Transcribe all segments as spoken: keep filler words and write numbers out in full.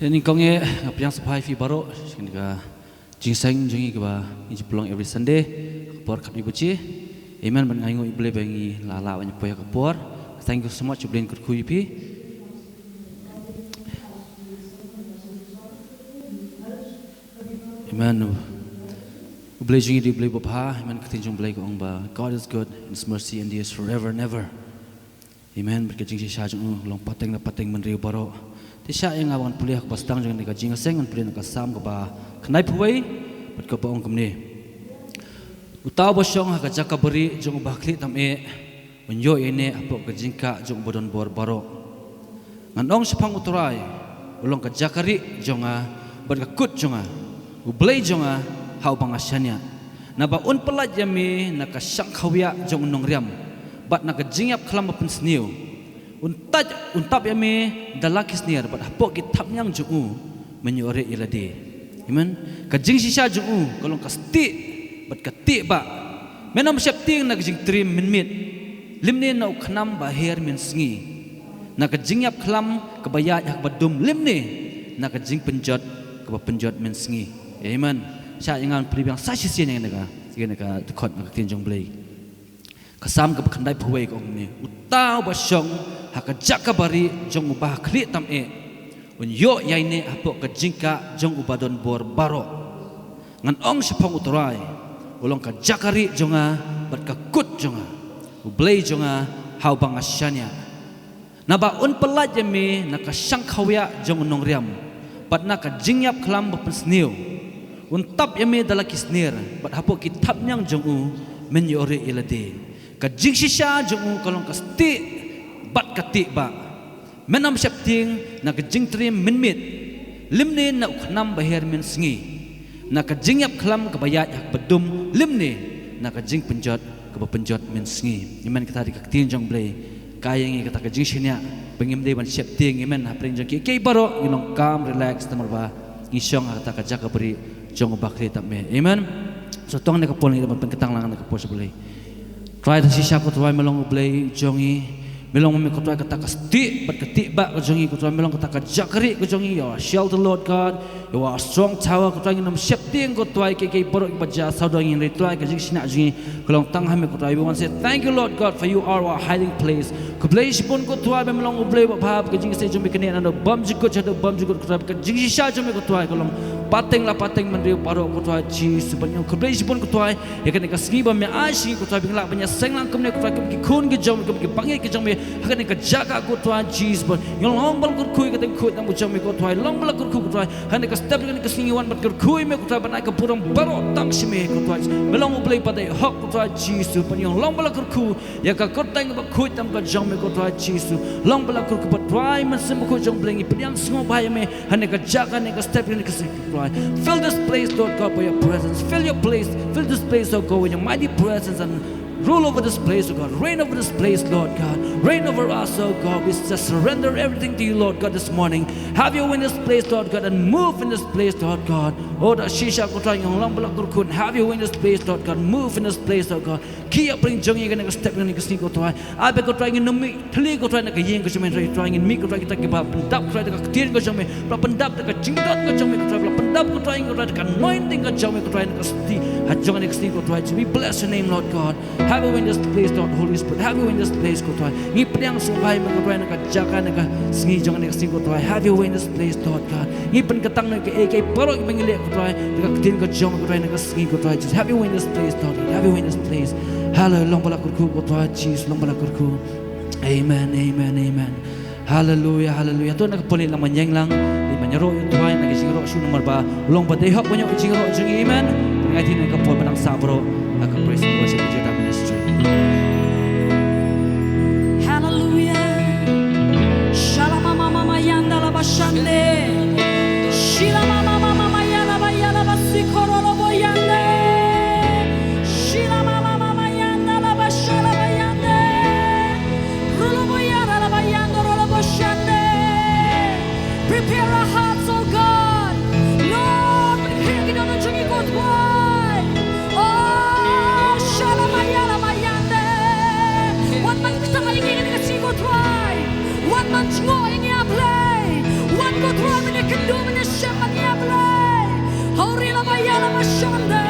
Te nyngkong eh, nga pdiang sngewbha ïa phi baroh sha kane ka jingïaseng jong ngi kaba ngi ju pynlong every Sunday ha ka por khatwei baje. Amen. Bad nga ainguh ïa U Blei ba ngi la lah ban ïa poi ha ka por. Thank you so much, U Blei un kyrkhu ïa phi. Amen. U Blei jong ngi u dei U Blei babha. Amen. Ka ktien jong U Blei ka ong ba God is good and his mercy endures forever and ever. Amen. Bad ka jingshisha jong u ka long pateng la pateng bynriew baroh. Te shah ïa nga ban pule ha kaba sdang jong kane ka jingïaseng, ngan pule na ka Salm kaba khyndaiphew wei bad kaba ong kumne: Uta uba shong ha ka jaka barieh jong uba ha khlieh tam eh, un ïoh ïaineh hapoh ka jingkah jong uba don bor baroh. Ngan ong shaphang U Trai, u long ka jaka rieh jong nga bad ka kut jong nga, U Blei jong nga ha uba nga shaniah. Naba un pyllait ïa me na ka shangkhawiah jong u nongriam bad na ka jingïap khlam ba pynsniew. Un tap, un tap ïa me da la ki snier bad hapoh ki thapniang jong u men ïoh rieh ïa lade. Amen. Ka jingshisha jong u ka long ka stieh bad ka tieh bah. Men ym sheptieng na ka jingtriem mynmiet, lymne na u khnam ba her mynsngi, na ka jingïap khlam kaba ïaid ha kaba dum, lymne na ka jingpynjot kaba pynjot mynsngi. Amen. Shah ïa nga ban pule biang sa shisien ïa kane ka, ïa kane ka dkhot na ka ktien jong U Blei. Ka Salm kaba khyndaiphew wei ka ong kumne: Uta uba shong ha ka jaka barieh jong uba ha khlieh tam eh, un ïoh ïaineh hapoh ka jingkah jong uba don bor baroh. Ngan ong shaphang U Trai, u long ka jaka rieh jong nga bad ka kut jong nga, U Blei jong nga ha uba nga shaniah. Naba un pyllait ïa me na ka shangkhawiah jong u nongriam bad na ka jingïap khlam ba pynsniew. Un tap ïa me da la ki snier bad hapoh ki thapniang jong u men ïoh rieh ïa lade. Ka jingshisha jong u ka long ka stieh bad ka tieh bah. Men ym sheptieng na ka jingtriem mynmiet, lymne na u khnam ba her mynsngi, na ka jingïap khlam kaba ïaid ha kaba dum, lymne na ka jingpynjot kaba pynjot mynsngi. Amen. Kata dei ka ktien jong U Blei. Ka ai ïa ngi kata ka jingshaniah ba ngim dei ban sheptieng. Amen. Hapdeng jong kiei kiei baroh ngin long calm, relax, namar ba ngi shong ha kata ka jaka barieh jong uba ha khlieh tam eh. Amen. So to ngan ïa ka por, ngi dei ban pynkyntang lang na ka por sha U Blei. Trai, tang shisha ko Trai me long U Blei jong ngi. Me long me ko Trai kata ka stieh bad ka tieh bah ka jong ngi ko Trai, me long kata ka jaka rieh ka jong ngi. You are shelter, Lord God. You are a strong tower ko Trai, ngin ym sheptieng ko Trai kiei kiei baroh kiba jia sawdong ngi, Trai ka jingshaniah jong ngi ka long tang ha me ko Trai. We want to say thank you, Lord God, for you are our hiding place. Khublei shibun ko Trai ba me long U Blei babha, ka jingïaseng jong me ka neh naduh bymjukut sha naduh bymjukut ko Trai, ka jingshisha jong me ko Trai ka long pateng la pateng bynriew baroh ko Trai Jisu. Bad ngi ong khublei shibun ko Trai ïa kane ka sngi ba me ai sha ngi ko Trai, ba ngin lah ban ïaseng lang kumne ko Trai kum ki khun ki jong me, kum ki bangeit ki jong me ha kane ka jaka ko Trai Jisu. Bad ngi ong long ba la kyrkhu ïa ka kyrteng khuid tam ka jong me ko Trai, long ba la kyrkhu ko Trai. Ha kane ka step, ha kane ka sngi ngi wan ban kyrkhu ïa me ko Trai, ban ai ka burom baroh tang sha me ko Trai. Me long U Blei ba dei hok ko Trai Jisu. Bad ngi ong long ba la kyrkhu ïa ka kyrteng ba khuid tam ka jong me ko Trai Jisu. Long ba la kyrkhu bad Trai Mynsiem Bakhuid jong U Blei, ngi pdiang sngewbha ïa me ha kane ka jaka, ha kane ka step, ha kane ka sngi ko Trai. Fill this place, Lord God, by your presence. Fill your place, fill this place, oh God, with your mighty presence and rule over this place, oh God. Reign over this place, Lord God. Reign over us, oh God. We just surrender everything to you, Lord God, this morning. Have your way in this place, Lord God, and move in this place, Lord God. Oh, tang shisha ko Trai, ngi ong long ba la kyrkhu, have your way in this place, Lord God. Move in this place, Lord God. Khie ïa pyrshah jong ngi ha kane ka step, ha kane ka sngi ko Trai. Ai ba ko Trai ngin ym mih thylli ko Trai na ka ïing ka jong me, Trai, Trai ngin mih ko Trai kita kiba pyndap ko Trai da ka ktien ka jong me, ba la pyndap da ka jingdon ka jong me ko Trai, ba la pyndap ko Trai, ko Trai da ka anointing ka jong me ko Trai, na ka sti ha jong kane ka sngi ko Trai. We bless your name, Lord God. Have your way in this place, Lord. Holy Spirit, have your way in this place ko Trai. Ngi pdiang sngewbha ïa me ko Trai na ka jaka, na ka sngi jong kane ka sngi ko Trai. Have your way in this place, Lord God. Ngi pynkyntang ïa kaei kaei baroh kiba ngi leh ko Trai da ka ktien ka jong me ko Trai, na ka sngi ko Trai. Just have your way in this place, Lord God. Have your way in this place. Hallelujah. Long ba la kyrkhu ko Trai Jisu, long ba la kyrkhu. Amen, amen, amen. Hallelujah, hallelujah. To na ka por ngi lah ban ïeng lang, ngi ban ïaroh ïa u Trai na ka jingïaroh shuh namar ba u long ba dei hok ban ïoh ïa ka jingïaroh jong ngi. Amen. Pynïaid ïa ka por ba nang sah baroh ha ka praise and worship Judah Ministry. Hallelujah. Shalama mama mayanda la bashande. Shilama mama mama yala ba yala ba sikoro lo boyande. Shilama mama mayanda la bashala bayande. Rolo boyara la bayando rolo boshande. Prepare our hearts, oh God. Lord, prepare ki dohnud jong ngi ko Trai. Oh, shala mayala mayande. Wan ban kynthah ïa ngi ha kane ka sngi ko Trai. Wan ban jngoh ïa ngi, A Blei. Wan ko Trai. Shande.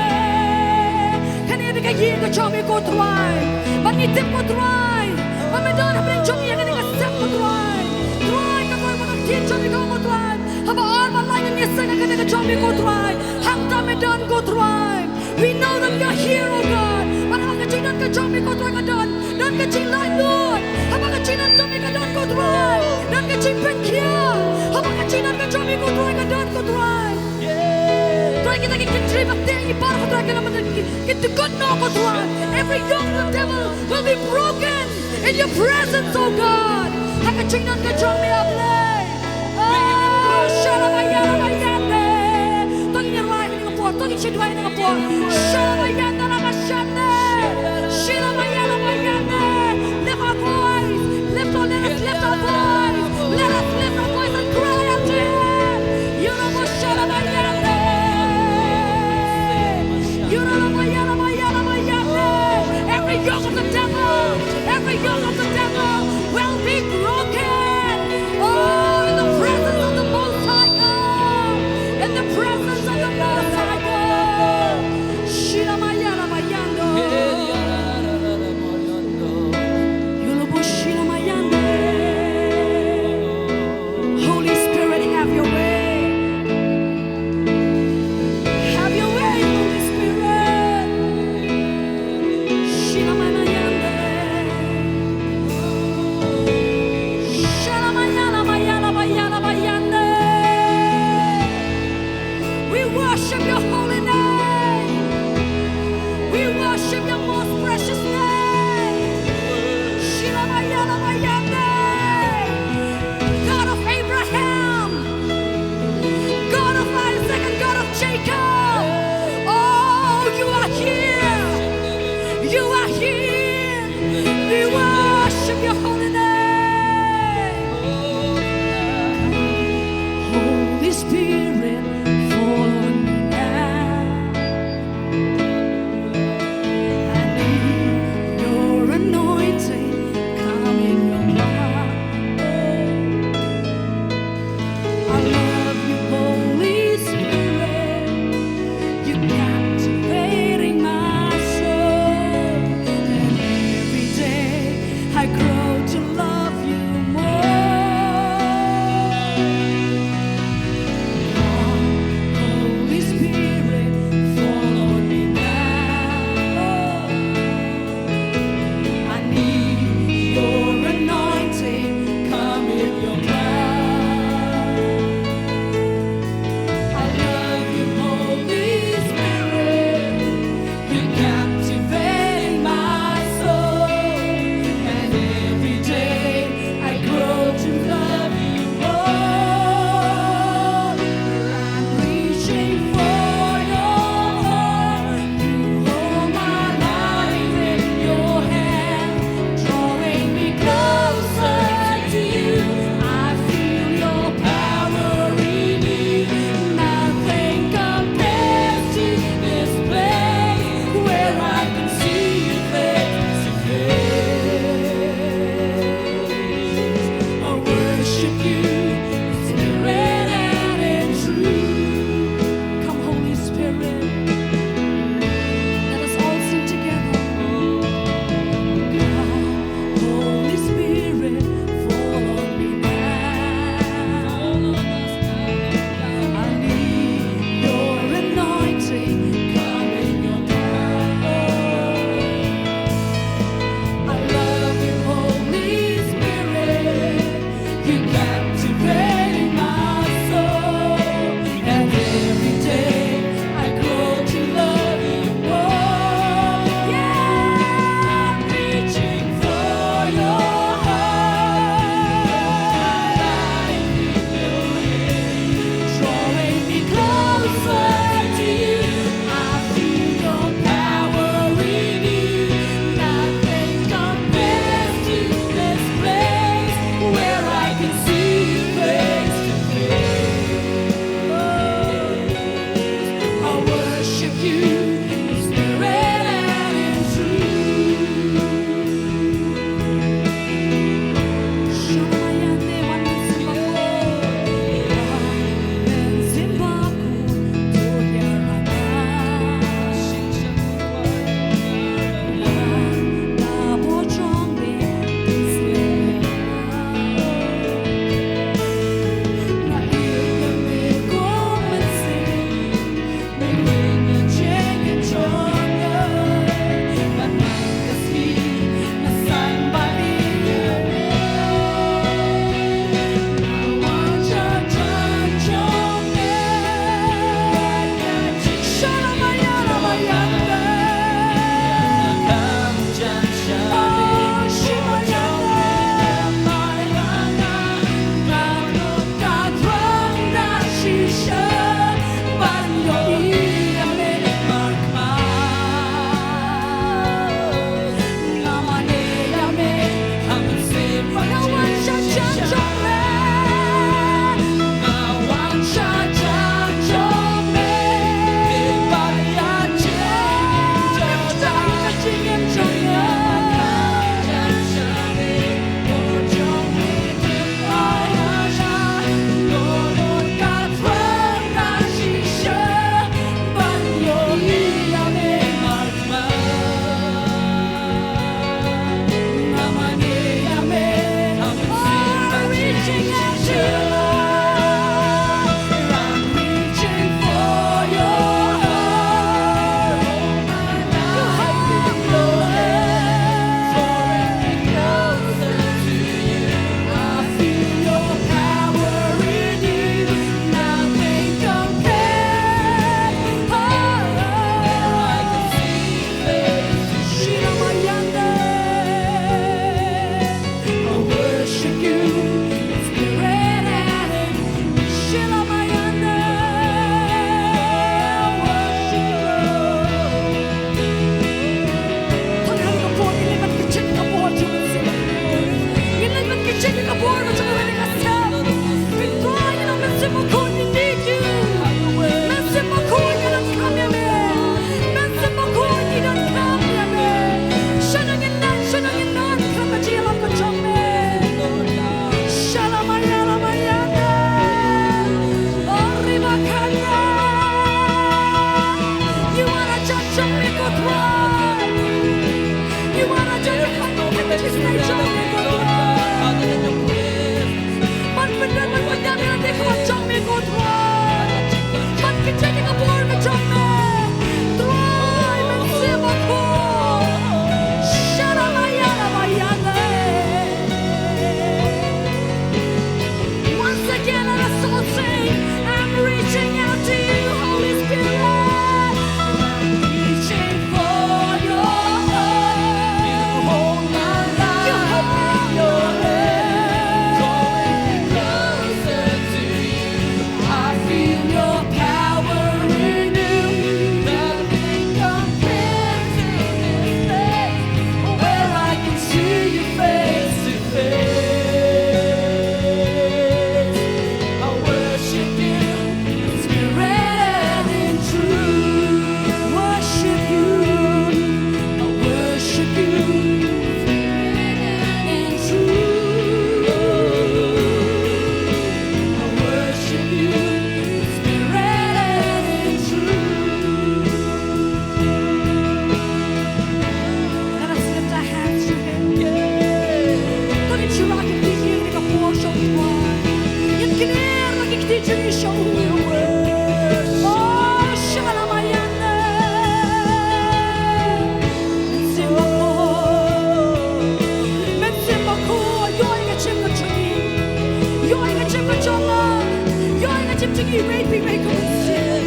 Kane ka dei ka ïing ka jong me ko Trai. Ba ngi tip ko Trai. Ba me don hapdeng jong ngi ha kane ka step ko Trai. Trai ka Trai ba ka ktien jong me ko Trai. Haba ar ba lai ngi seng ha kane ka jong me ko Trai. Hangta me don ko Trai. We know that you're here, oh God. Ba ha ka jingdon ka jong me ko Trai ka don. Don ka jinglaitluid. Haba ka jingdon jong me ka don ko Trai. Don ka jingpynkhia. Haba ka jingdon ka jong me ko Trai ka don ko Trai. Trai kita ki kynjri bad te i bar ko Trai ki la mata ki, ki tukut no ko Trai. Every yoke of the devil will be broken in your presence, oh God. Ha ka jingdon ka jong me A Blei. Oh, shalabayalabayande. To ngin rai ha kane ka por, to ngin shit rai ha kane ka por. Shalabayandalabashande. Shalabayalabayande. Lift our voice. Lift our, let us lift our voice. Let us lift our voice and cry out to him. Yurabashalabayande. Yurabashalabayalabayande. Every yoke of the devil, every yoke of the devil will be broken. Oh, in the presence of the Most High God. In the presence of the Most High God. Shilamaya Jong me ko Trai. You are a jong me ko Trai. Ban pyndonkam ïa ka jingkhuslai jong me ko Trai. Ban kynjat ïa ka bor ka jong me. Trai, Mynsiem Bakhuid. Shana maya la maya ne. Once again, let us all sing. I'm reaching out to you, Holy Spirit. Reaching for your hand. You hold my life in your hand. Drawing me closer to you. I feel your power renew. Nothing compares to this place where I can see you face to face. I worship you in spirit and in truth. Worship you. I worship you in spirit and in truth. I worship you in spirit and in truth. Let us lift our hands to Him. To ngin shim ïa ki kti jong ngi ha ka por sha U Trai. Ngin kner ïa ki kti jong ngi sha U. Oh, shala mayane. Mynsiem Bakhuid. Mynsiem Bakhuid. Ïoh ïa ka jingim ka jong ngi. Ïoh ïa ka jingim ka jong nga. Ïoh ïa ka jingim jong ngi. Wei pi wei ka mynsiem.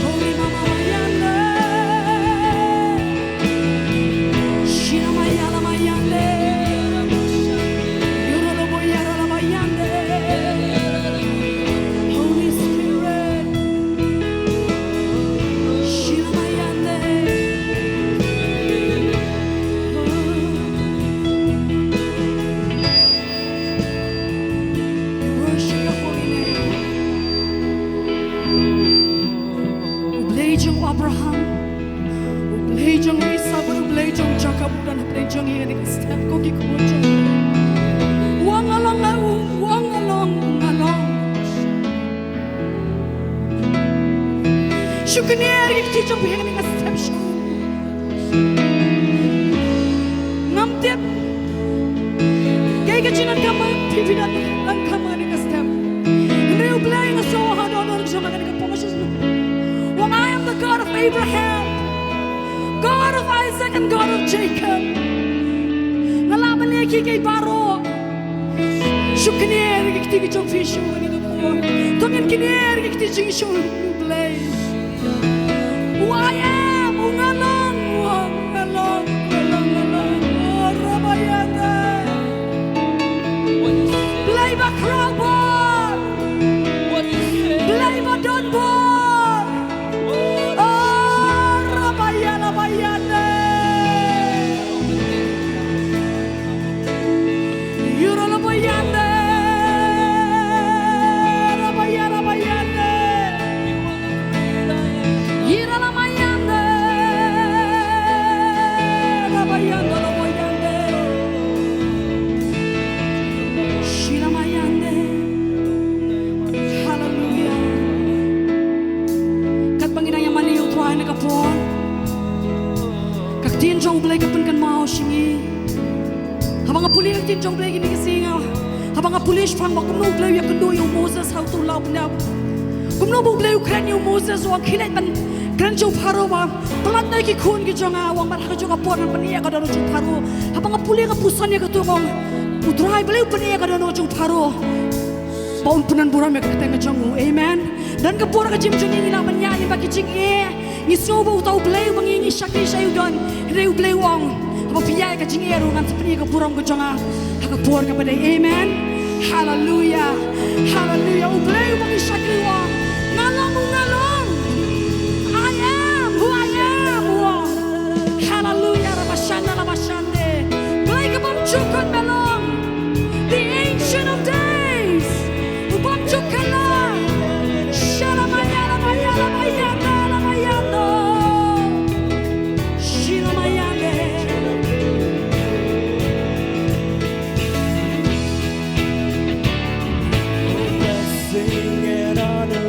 Holy Mama Mayane. Shina Mayala Mayane. Yoro Lobo Yara La Mayane. Holy Spirit. Shina Mayane. We worship your holy name. U Blei jong u Abraham, u Blei jong u Isak, bad u Blei jong u Jakob, u don ha pdeng jong ngi ha kane ka step, ko ki khun jong ngi. U ong nga long, u ong nga long, nga long. Shu kner ïa ki kti jong phi ha kane ka step sha u. Ngam tip kaei ka jingdonkam ba phi, phi donkam ha kane ka step. Hynrei U Blei nga sngew ha ka dohnud jong nga ha kane ka por sha u ong, I am the God of Abraham, God of Isaac and God of Jacob. Nga lah ban leh kiei kiei baroh. Shu kner ïa ki kti ki jong phi sha u kane ka por. To ngin kner ïa ki kti jong ngi sha u Blei. U I am, u nga long, u nga long, nga long, nga long. Oh, Rabayada. Blei ba khraw bor. Blei ba don bor. Oh, Rabayada, Rabayada. Yura la bayande, la baya, la bayande. Yira la mayande, la bayande, la bayande. Shira mayande. Hallelujah. Katba ngi dang ïa mane ïa u Trai ha kane ka por, ka ktien jong U Blei ka pynkynmaw sha ngi. Haba nga pule ïa ka ktien jong U Blei kine ki sngi, haba nga pule shaphang ba kumno U Blei u ïakynduh ïa u Moses ha uto u law pyndep. Kumno ba U Blei u kren ïa u Moses, u ong khie leit ban kren sha u Pharaoh ba pyllait noh ïa ki khun ki jong nga, u ong bad ha kajuh ka por ngan pynïaid ïa ka dohnud jong u Pharaoh. Haba nga pule nga pyrshang ïa kato, nga ong U Trai balei u pynïaid ïa ka dohnud jong u Pharaoh, ba un pyndonburom ïa ka kyrteng ka jong u. Amen. Don ka por ha ka jingim jong ngi ngi lah ban ïaid lyngba ki jingeh. Ngi sngew ba uta U Blei uba ngi, ngi shakri sha u don. Hynrei U Blei u ong, haba phi ïaid ha ka jingeh ruh ngan sa pyni ïa ka burom ka jong nga ha ka por kaba dei. Amen. Hallelujah. Hallelujah. U Blei uba ngi shakri u ong, nga long u nga long. I am who I am, u ong. Hallelujah. Rabashanda, rabashande. Blei ka bym ju kut me long. The Ancient of Days. U bym ju kylla. Shala maya, la maya, la maya, la maya, no. Shila maya, le. Blessing and honor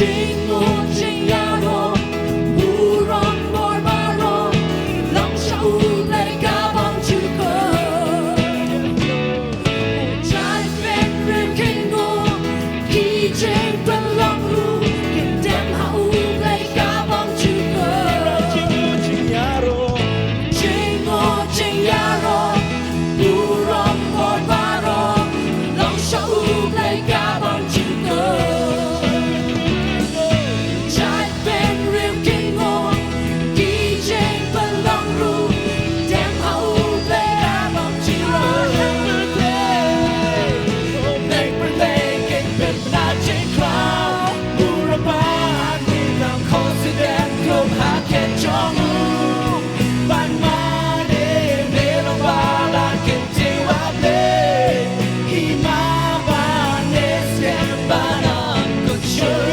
Jingmut jingïaroh, burom bor baroh, long sha U Blei ka bym jukut. Jait bynriew kynnoh, ki jingpynlong ruh, kyndem ha U Blei ka bym jukut. Jingmut jingïaroh, jingmut jingïaroh, burom bor baroh, long sha U Blei ka bym jukut. Jait bynriew kynnoh, ki jingpynlong ruh, dem ha U Blei ka bym jukut. Bad pyrthei kin pynbna jingkhraw, burom bad ki nongkhohsiew dem khrup ha khmat jong U. Ban mane me long ba la kyntiew, A Blei, hima ba ne skhem ba nang kut shuh.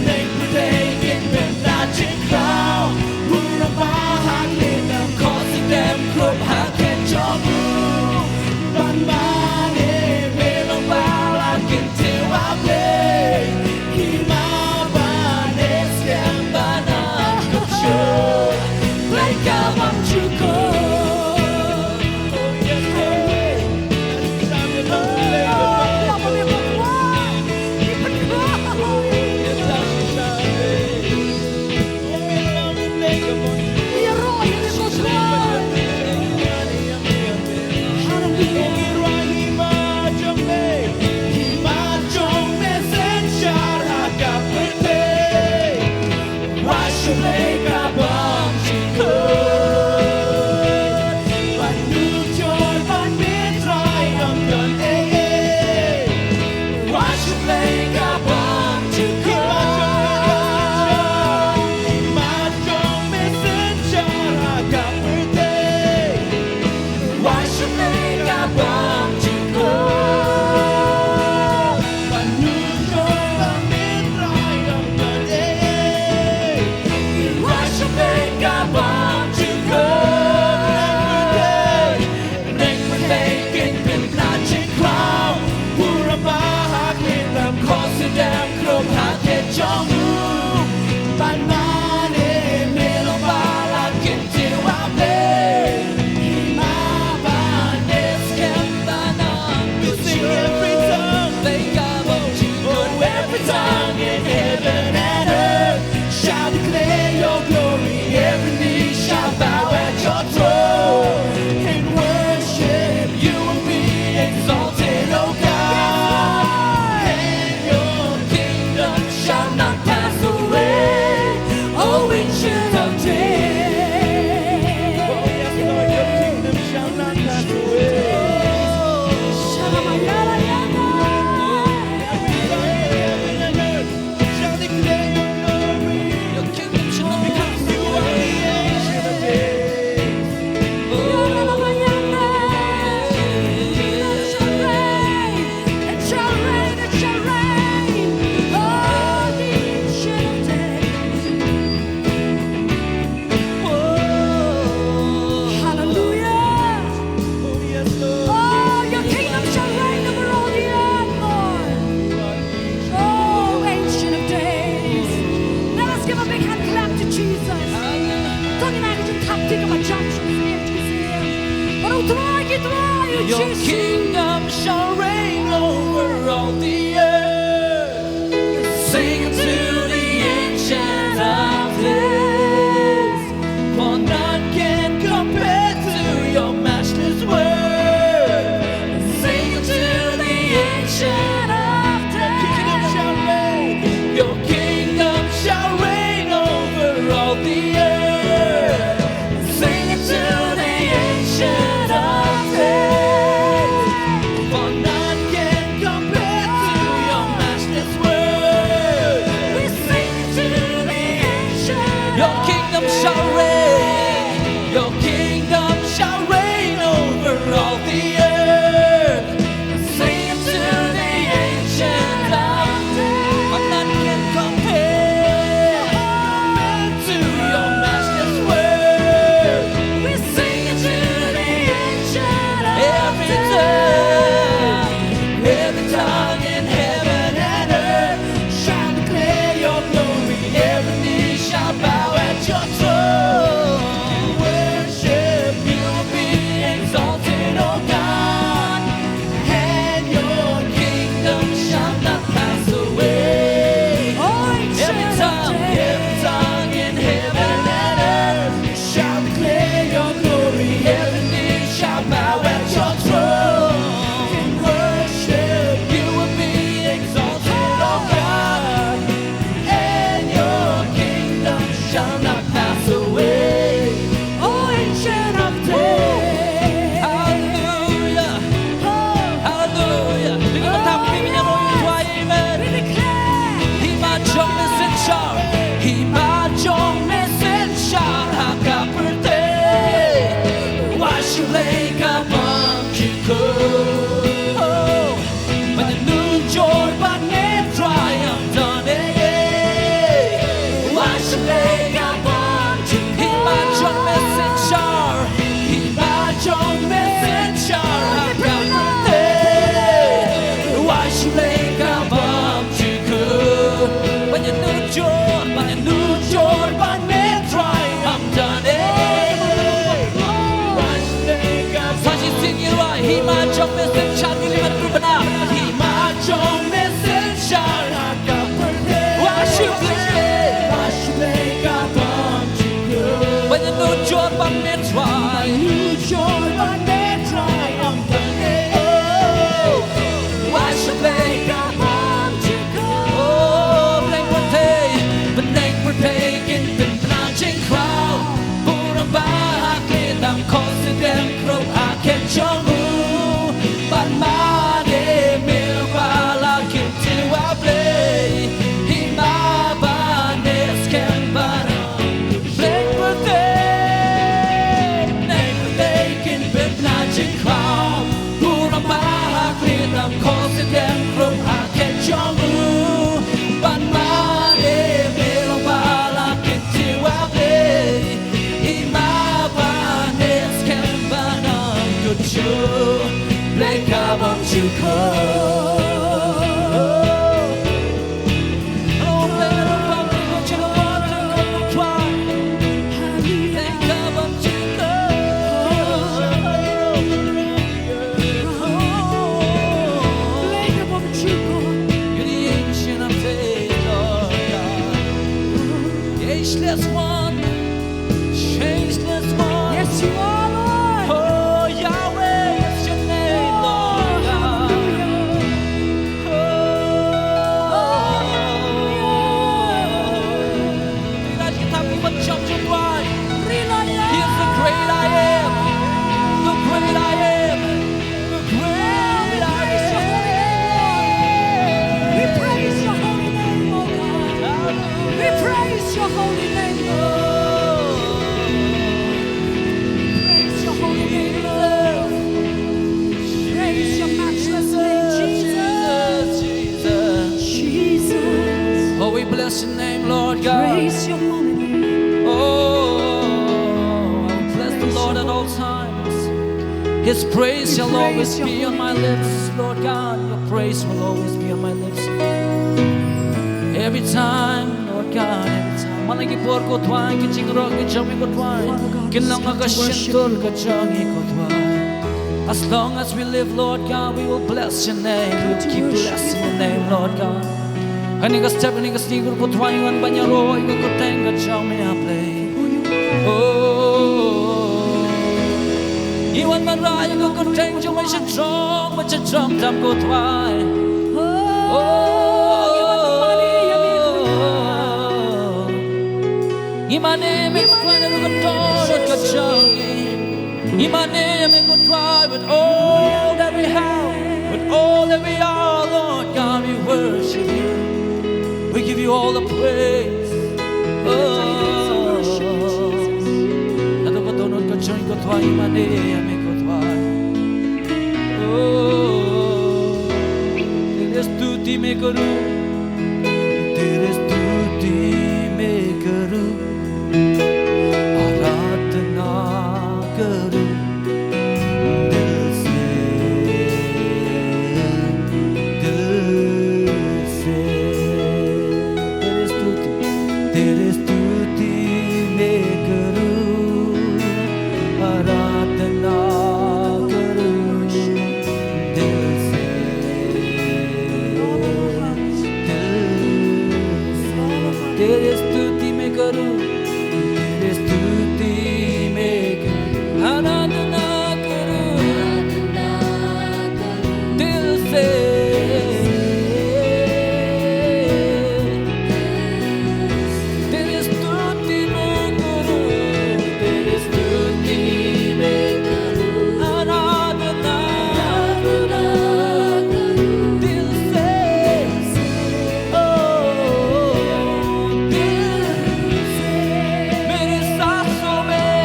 Bad pyrthei kin pynbna jingkhraw, burom bad ki nongkhohsiew dem khrup ha khmat jong U. Ban mane me long ba la kyntiew, A Blei, hima ba ne skhem ba nang kut shuh. Blei ka bym jukut. Sing every tongue. Thank God, Lord Jesus. Oh, every tongue in heaven and earth shall declare your glory. Every knee shall bow at your throne. In worship you will be exalted, oh God. And your kingdom shall not pass away, oh ancient of days. Oh, yes, Lord, your kingdom shall not pass away. Shall declare your glory. Your kingdom shall not pass away. Because you are the ancient of days. It shall reign, it shall reign. Oh, the ancient of days. Whoa. Hallelujah. Oh, yes, Lord. Oh, your kingdom shall reign over all the earth, Lord. Oh, ancient of days. Let us give a big hand clap to Jesus. Hallelujah. Tang ïa nga ka jingthap kti kaba jam shuh shuh ïa u Jisu. Baroh u Trai ki trai, u Jisu. Your kingdom shall reign over all the earth. Sing to the ancient of days. For none can compare to your matchless worth. Sing to the ancient of days. Your kingdom shall reign. Your kingdom shall reign over all the earth. Sing it to the ancient of days. You're the ancient of days, Lord God. Ageless one, changeless one. Yes, you are, Lord. Oh, Yahweh is your name, Lord God. Hallelujah. Oh, hallelujah. He is the great I am. The great I am. The great I am. We praise your holy name, Lord. We praise your holy name, oh God. We praise your holy name, Lord. Praise your holy name, Lord. Praise your matchless name, Jesus. Jesus. Oh, we bless your name, Lord God. Praise your holy name. Oh, bless the Lord at all times. His praise shall always be on my lips, Lord God. Your praise will always be on my lips. Every time, Lord God, every time. Mana ki por ko Tuhan, ki jingrong ki jong ngi ko Tuhan. Kin long ha ka shyntur ka jong ngi ko Tuhan. As long as we live, Lord God, we will bless your name. We will keep blessing your name, Lord God. Kane ka step, kane ka sngi ko Tuhan, ngi wan ban ïaroh ïa ka kyrteng ka jong me, I pray. Oh, ngi wan ban rah ïa ka kyrteng jong me sha jrong, sha jrong tam ko Tuhan. Oh, ngi mane ïa me ko Tuhan, ïa ka kyrteng ka jong ngi. Ngi mane ïa me ko Tuhan with all that we have, with all that we are, Lord God, we worship you. We give you all the praise. Oh, naduh ka dohnud ka jong ngi ko Tuhan, ngi mane ïa me ko Tuhan. Oh, तेरी स्तुति मैं करूं, तेरी स्तुति मैं करूं, आराधना करूं दिल से, दिल से। तेरी स्तुति, तेरी स्तुति मैं करूं, आराधना करूं दिल से, दिल से। तेरी स्तुति मैं करूं, तेरी स्तुति मैं करूं, आराधना करूं दिल से। तेरी स्तुति मैं करूं, तेरी स्तुति मैं करूं, आराधना दिल से। ओ, दिल से। मेरी सांसों में,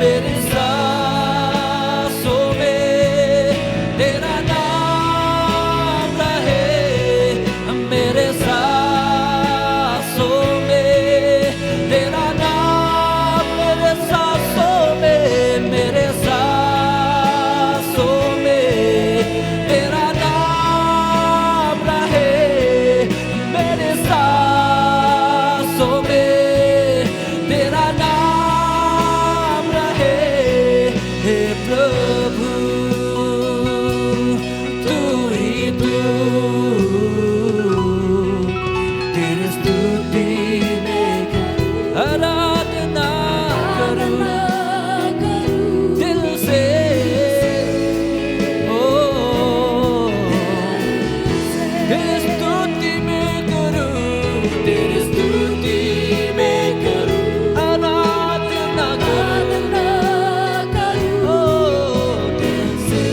मेरी सांसों में तेरा नाम रहे, मेरे सांसों में तेरा नाम, मेरे सांसों में, मेरे सांसों में तेरा नाम रहे, मेरे सांसों में तेरा नाम रहे, हे प्रभु। तू ही तू, तेरी स्तुति मैं करूं, आराधना करूं दिल से। ओ, तेरी स्तुति मैं करूं, तेरी स्तुति मैं करूं, आराधना करूं। ओ, दिल से,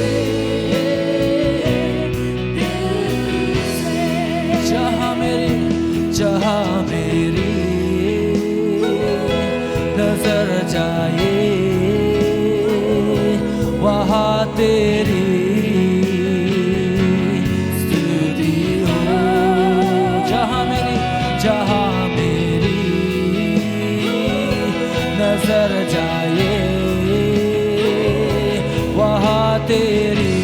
दिल से। जहां मेरी, जहां मेरी नजर जाए, वहां तेरी स्तुति हो। जहां मेरी, जहां मेरी नजर जाए, वहां तेरी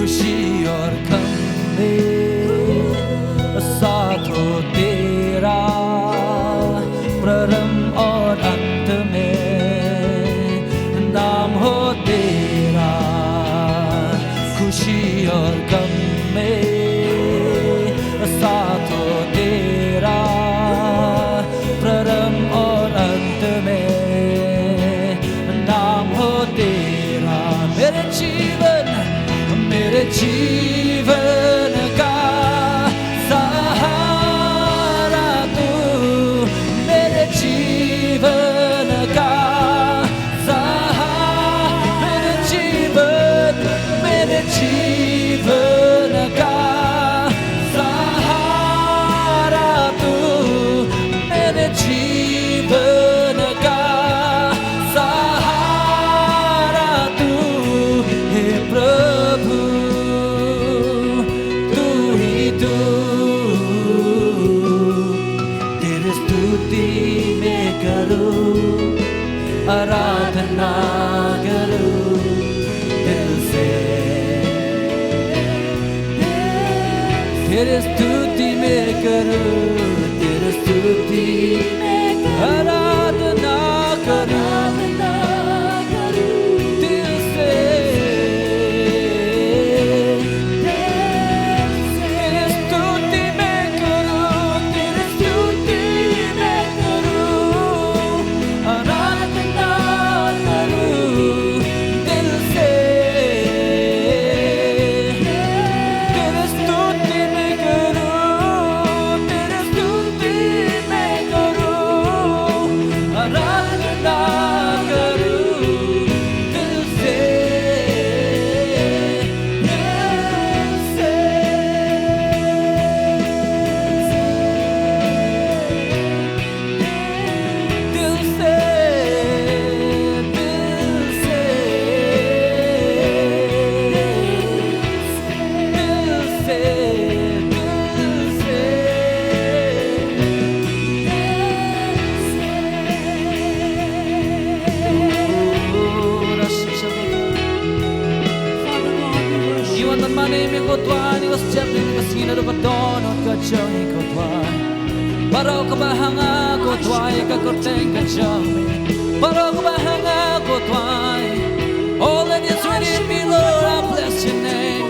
खुशी और गम में साथ हो तेरा, प्रभु और अंत में नाम हो तेरा। खुशी और गम में साथ हो तेरा, प्रथम और अंत में नाम हो तेरा। मेरे जीवन, मेरे जीवन का सहारा तू, मेरे जीवन का सहारा, मेरे जीवन, मेरे जीवन का सहारा तू, मेरे जीवन का सहारा तू, हे प्रभु, तू ही तू। तेरी स्तुति मैं करूं, आराधना करूं दिल से। तेरी स्तुति मैं करूं, तेरी स्तुति मैं करूं, आराधना करूं दिल से। तेरी स्तुति मैं करूं, तेरी स्तुति मैं करूं, आराधना करूं दिल से। तेरी स्तुति मैं करूं, तेरी स्तुति मैं करूं, आराधना करूं दिल से, दिल से। दिल से, दिल से, दिल से, दिल से। Ïa wan ban mane ïa me ko Trai, ïa ka step ne ka sngi naduh ka daw ïa ka jong ngi ko Trai. Baroh kaba ha nga ko Trai, ïa ka kyrteng ka jong me. Baroh kaba ha nga ko Trai. All that is within me, Lord, I bless your name.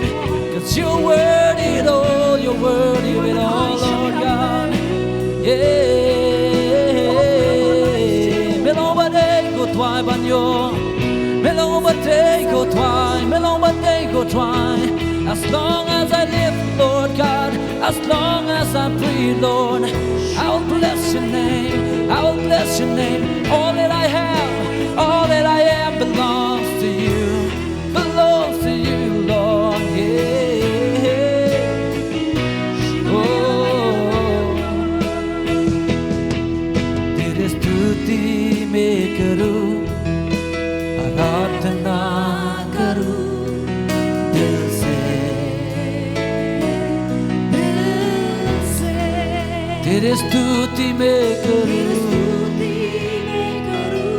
'Cause you're worthy, Lord, you're worthy of it all, Lord God. Yeah. Me long ba dei ko Trai ban ïoh. Me long ba dei ko Trai, me long ba dei ko Trai. As long as I live, Lord God, as long as I breathe, Lord, I will bless your name, I will bless your name. All that I have, all that I am belongs to you, belongs to you, Lord, yeah. Oh, तेरी स्तुति मैं करूं, आराधना करूं दिल से, दिल से। तेरी स्तुति मैं करूं, तेरी स्तुति मैं करूं,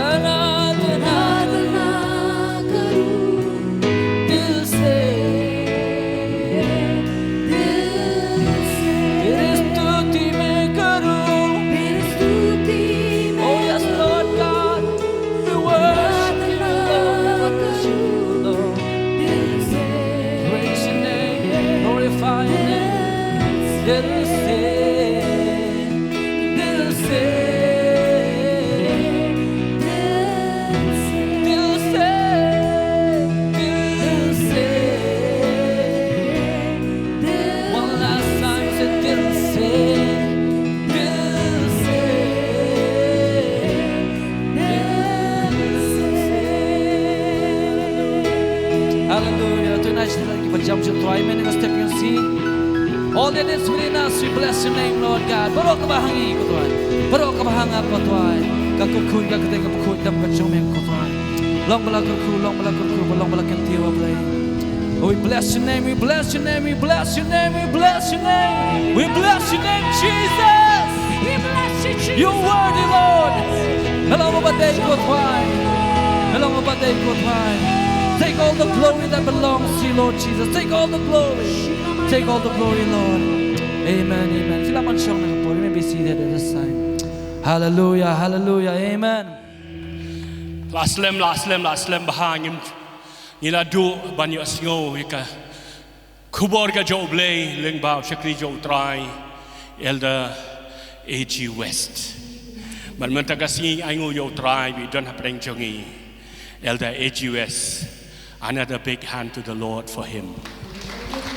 आराधना, आराधना करूं दिल से, दिल से। तेरी स्तुति मैं करूं, तेरी स्तुति मैं, oh yes, Lord God. We worship you, Lord. We worship you, Lord. दिल से। Praise your name. Glorify your name. दिल से। दिल से। दिल से। दिल से। One last time, say, दिल से। दिल से। Hallelujah. Tonight, ki ba jam sha Trai mynne ka step ïa ngi. All that is within us, we bless your name, Lord God. Baroh kaba ha ngi ko Trai, baroh kaba ha nga ko Trai, ka kyrkhu, ka kyrteng, ka bakhuid tam ka jong me ko Trai. Long ba la kyrkhu, long ba la kyrkhu, long ba la kyntiew, ah Blei. Oh, we bless your name, we bless your name, we bless your name, we bless your name. We bless your name, Jesus. We bless you, Jesus. You're worthy, Lord. Me long ba dei ko Trai. Me long ba dei ko Trai. Take all the glory that belongs to you, Lord Jesus. Take all the glory. Take all the glory, Lord. Amen, amen. Phi lah ban shong na ka por. You may be seated at this time. Hallelujah, hallelujah, amen. La slem, la slem, la slem bha ngim, ngi la duh ban ïohsngew ïa ka khubor ka jong U Blei lyngba u shakri jong U Trai, Elder A G West. Bad mynta ka sngi ai nguh ïa U Trai ba i don hapdeng jong ngi, Elder A G West. Another big hand to the Lord for him.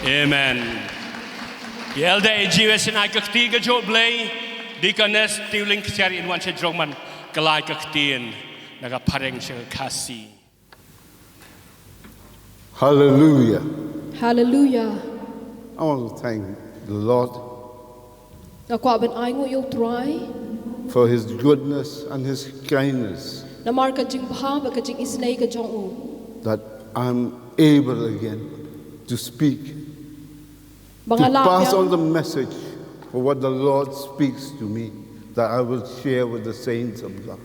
Amen. Ïa Elder A G West yn ai ka kti ka jong U Blei, Deaconess Tiwling Ksiar yn wan sha jrong ban kylla ïa ka ktien na ka phareng sha ka Khasi. Hallelujah. Hallelujah. I want to thank the Lord Nga kwah ban ai nguh ïa U Trai for his goodness and his kindness namar ka jingbha bad ka jingisynei ka jong u, that I'm able again to speak, ba to nga lah pass biang on the message for what the Lord speaks to me, that I will share with the saints of God.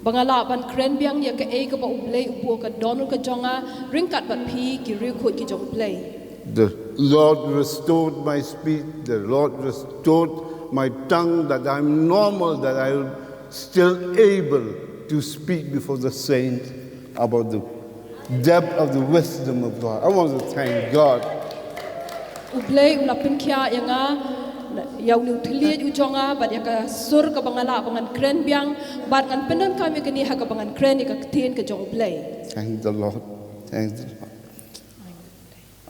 Ba nga lah ban kren biang ïa kaei kaba U Blei u buh ha ka dohnud ka jong nga ryngkat bad phi ki riewkhuid ki jong U Blei. The Lord restored my speech, the Lord restored my tongue, that I'm normal, that I'm still able to speak before the saints about the depth of the wisdom of God. I want to thank God. U Blei u la pynkhiah ïa nga, ïa une u thylliej u jong nga, bad ïa ka sur kaba nga lah ba ngan kren biang, bad ngan pyndonkam ïa kane ha kaba ngan kren ïa ka ktien ka jong U Blei. Thank the Lord. Thank the Lord.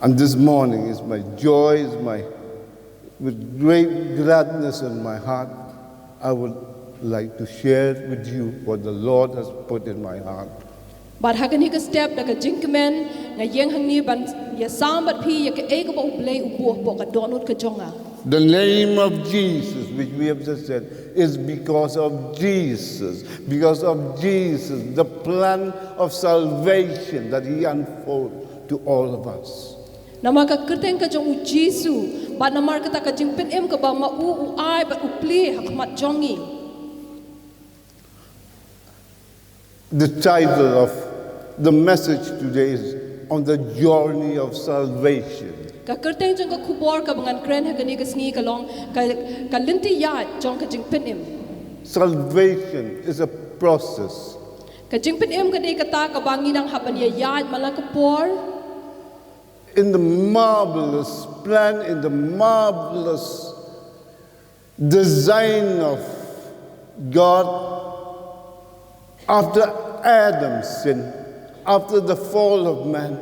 And this morning is my joy, is my, with great gladness in my heart, I would like to share with you what the Lord has put in my heart. Bad ha kane ka step da ka jingkmen nga ïeng hangne ban ïasam bad phi ïa kaei kaba U Blei u buh hapoh ka dohnud ka jong nga. The name of Jesus, which we have just said, is because of Jesus. Because of Jesus, the plan of salvation that he unfolded to all of us. Namar ka kyrteng ka jong U Jisu, bad namar kata ka jingpynim kaba ma u u ai bad u plie ha khmat jong ngi. The title of the message today is On the Journey of Salvation. Ka kyrteng jong ka khubor kaba ngan kren ha kane ka sngi ka long ka, ka lynti ïaid jong ka jingpynim. Salvation is a process. Ka jingpynim ka dei kata kaba ngi nang hap ban ïaid man la ka por. In the marvelous plan, in the marvelous design of God, after Adam's sin, after the fall of man,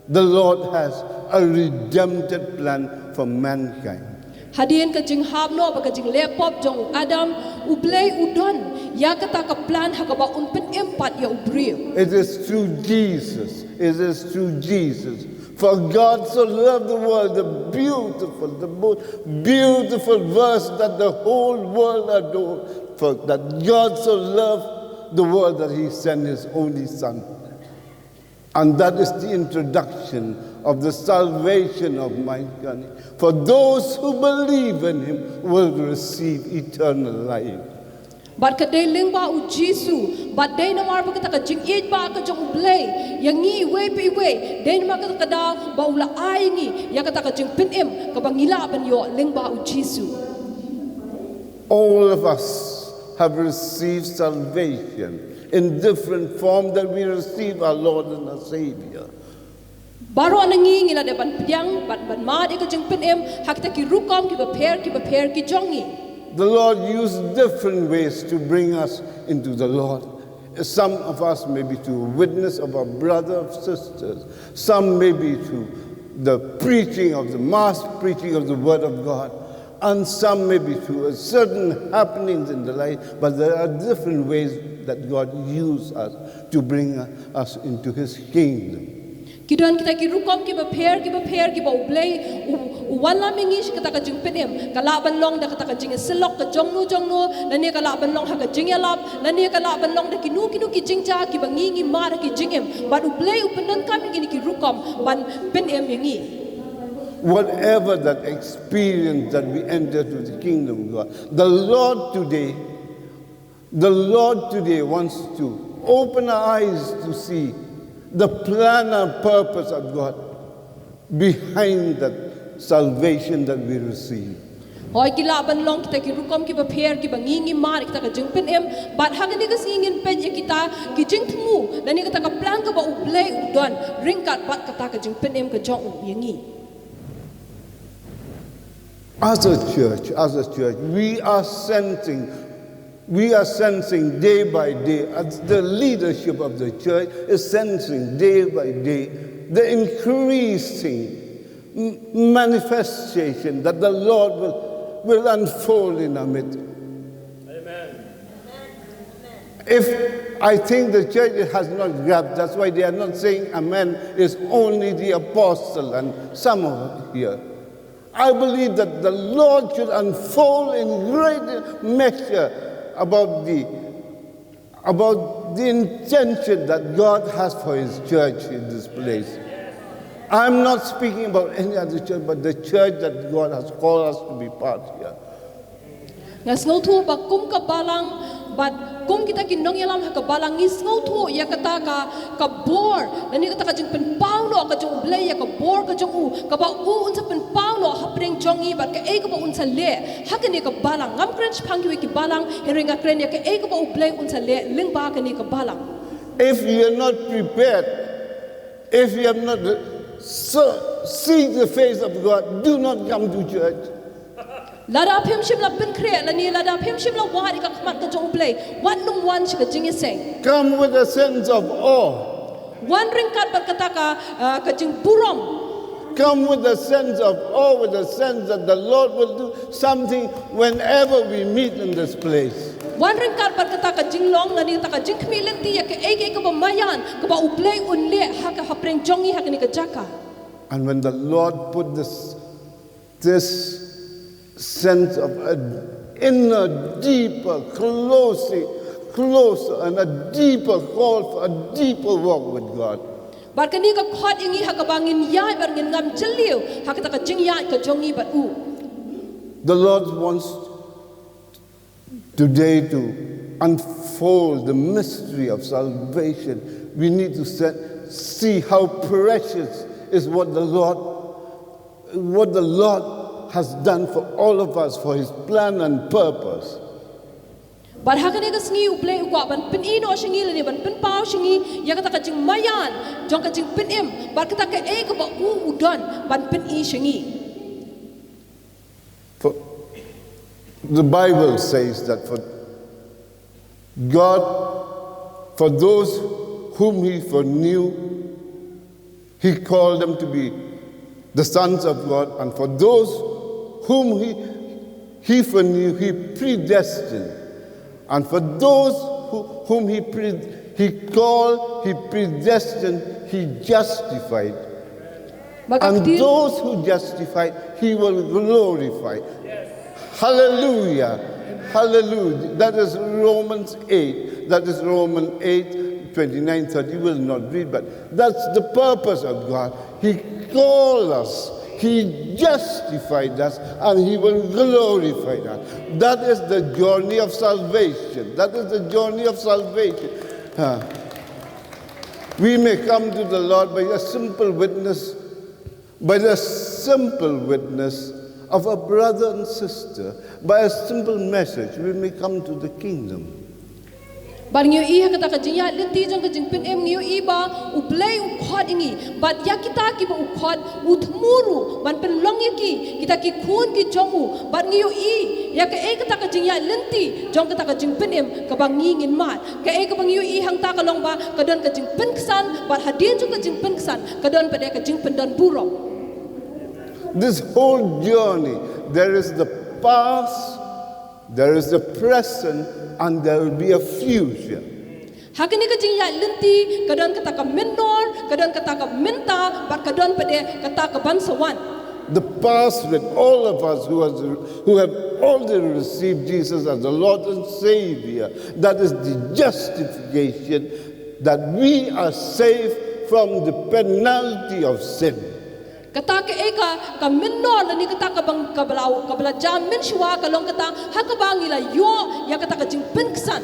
the Lord has a redemptive plan for mankind. Hadien ka jinghap noh bad ka jingleh pop jong u Adam, U Blei u don ïa kata ka plan ha kaba un pynim pat ïa u briew. It is through Jesus. It is through Jesus. For God so loved the world, the beautiful, the most beautiful verse that the whole world adore. For that God so loved the world that he sent his only Son. And that is the introduction of the salvation of mankind. For those who believe in him will receive eternal life. Bad ka dei lyngba U Jisu, bad dei namar ba kata ka jingïeit ba ka jong U Blei ïa ngi iwei pa iwei, dei namar kata ka daw ba u la ai ngi ïa kata ka jingpynim kaba ngi lah ban ïoh lyngba U Jisu. All of us have received salvation in different form that we receive our Lord and our Savior. Baroh na ngi ngi la dep ban pdiang, ban, ban mad ïa ka jingpynim ha kita ki rukom kiba pher kiba pher ki jong ngi. The Lord used different ways to bring us into the Lord. Some of us may be through witness of our brother or sisters. Some may be through the preaching of the mass, preaching of the word of God. And some may be through a certain happenings in the life, but there are different ways that God uses us to bring us into his kingdom. Ki don kita ki rukom kiba pher kiba pher kiba U Blei u, u wallam ïa ngi sha kata ka jingpynim. Ka lah ban long da kata ka jingïasyllok ka jongno jongno, lane ka lah ban long ha ka jingïalap, lane ka lah ban long da kino kino ki jingjia kiba ngi ngi mad ha ki jingim. Bad U Blei u pyndonkam ïa kine ki rukom ban pynim ïa ngi. Whatever that experience that we enter to the kingdom of God, the Lord today, the Lord today wants to open our eyes to see The plan and purpose of God behind that salvation that we receive. Hooid, ki lah ban long kita ki rukom kiba pher kiba ngi ngi mad ïa kita ka jingpynim, bad ha kane ka sngi ngin peit ïa kita ki jingthmu lane kata ka plan kaba U Blei u don ryngkat bad kata ka jingpynim ka jong u ïa ngi. As a church, as a church, we are sensing, we are sensing day by day, as the leadership of the church is sensing day by day, the increasing m- manifestation that the Lord will, will unfold in our midst. If I think the church has not grabbed, that's why they are not saying amen, it's only the apostle and some of here. I believe that the Lord should unfold in great measure about the about the intention that God has for his church in this place. I'm not speaking about any other church, but the church that God has called us to be part here. Nga sngewthuh ba kum ka balang bad kum kita ki nongïalam ha ka balang ngi sngewthuh ïa kata ka ka bor lane kata ka jingpynpaw noh ka jong U Blei ïa ka bor ka jong u kaba u un sa pynpaw noh hapdeng jong ngi bad kaei kaba un sa leh ha kane ka balang. Ngam kren shaphang kiwei ki balang hynrei nga kren ïa kaei kaba U Blei un sa leh lyngba kane ka balang. If you are not prepared, if you have not so, seek the face of God, do not come to church. Lada phim shym la pynkhreh lane lada phim shym la wad ïa ka khmat ka jong U Blei, wat nym wan sha ka jingïaseng. Come with a sense of awe. Wan ryngkat bad kata ka, ah, ka jingburom. Come with a sense of awe, with a sense that the Lord will do something whenever we meet in this place. Wan ryngkat bad kata ka jinglong lane kata ka jingkhmih lynti ïa kaei kaei kaba maïan kaba U Blei un leh ha ka hapdeng jong ngi ha kane ka jaka. And when the Lord put this this sense of a, in a deeper, closer, closer, and a deeper call for a deeper walk with God. Bad kane ka khot ïa ngi ha kaba ngin ïaid bad ngin ngam jylliew ha kata ka jingïaid ka jong ngi bad u. The Lord wants today to unfold the mystery of salvation. We need to set, see how precious is what the Lord what the Lord has done for all of us for his plan and purpose. Bad ha kane ka sngi U Blei u kwah ban pyni noh sha ngi lane ban pynpaw sha ngi ïa kata ka jingmaïan jong ka jingpynim bad kata kaei kaba u u don ban pyni sha ngi. For the Bible says that for God, for those whom he foreknew, he called them to be the sons of God, and for those whom he, he foreknew, he predestined. And for those who, whom he, pre, he called, he predestined, he justified. Maka And those who justified, he will glorify. Hallelujah. Hallelujah. That is Romans eight. That is Romans eight, twenty-nine, thirty. We'll not read, but that's the purpose of God. He called us, he justified us, and he will glorify us. That is the journey of salvation. That is the journey of salvation. Huh. We may come to the Lord by a simple witness, by the simple witness of a brother and sister, by a simple message, we may come to the kingdom. Bad ngi ïohi ha kata ka jingïaid lynti jong ka jingpynim ngi ïohi ba U Blei u khot ïa ngi bad ïa kita kiba u khot u thmu ruh ban pynlong ïa ki kita ki khun ki jong u bad ngi ïohi ïa kaei kata ka jingïaid lynti jong kata ka jingpynim kaba ngi ngin mad. Kaei kaba ngi ïohi hangta ka long ba ka don ka jingpynksan bad hadien jong ka jingpynksan ka don pat de ka jingpyndon burom. This whole journey, there is the past, there is the present, and there will be a future. Ha kane ka jingïaid lynti ka don kata ka mynnor, ka don kata ka mynta bad ka don pat de kata ka ban sa wan. The past with all of us who, has, who have already received Jesus as the Lord and Savior, that is the justification that we are saved from the penalty of sin. Kata kaei ka ka mynnor lane kata ka bang ka bala ka bala jam mynshuwa ka long kata ha kaba ngi la ïoh ïa kata ka jingpynksan.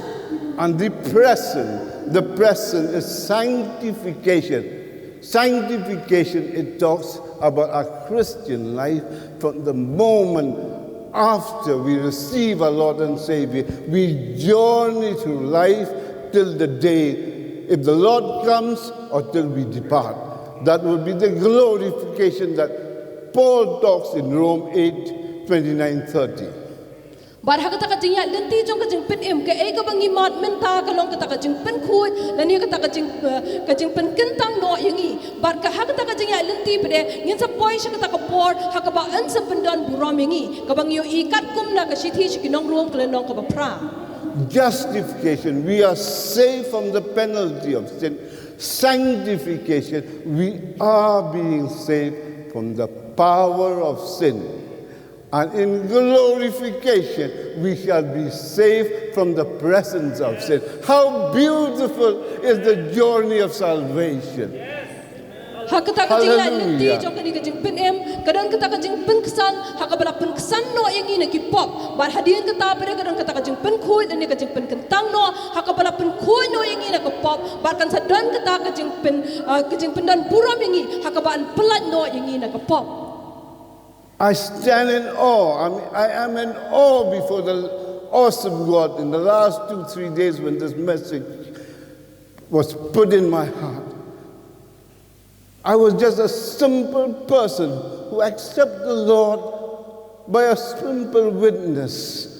And the present, The present is sanctification. Sanctification, it talks about our Christian life from the moment after we receive our Lord and Savior. We journey through life till the day, if the Lord comes or till we depart. That will be the glorification that Paul talks in Rome eight twenty-nine, thirty. Bad ha kata ka jingïaid lynti jong ka jingpynim, kaei kaba ngi mad mynta ka long kata ka jingpynkhuid lane kata ka jing, eh, ka jingpynkyntang noh ïa ngi. Bad ka ha kata ka jingïaid lynti pat de ngin sa poi sha kata ka por ha kaba yn sa pyndon burom ïa ngi, kaba ngi ïohi katkum na ka shithi sha ki nong Rom ka lynnong kaba phra. Justification, we are saved from the penalty of sin. Sanctification, we are being saved from the power of sin. And in glorification, we shall be saved from the presence of sin. How beautiful is the journey of salvation! Ha kata ka jingïaid lynti jong kane ka jingpynim, ka don kata ka jingpynksan ha kaba la pynksan noh ïa ngi na ki pop. Bad hadien kata pat de ka don kata ka jingpynkhuid lane ka jingpynkyntang noh ha kaba la pynkhuid noh ïa ngi na ka pop. Bad kan sa don kata ka jingpyn, ah, ka jingpyndon burom ïa ngi ha kaba yn pyllait noh ïa ngi na ka pop. I stand in awe. I mean, I am in awe before the awesome God in the last two, three days when this message was put in my heart. I was just a simple person who accepted the Lord by a simple witness.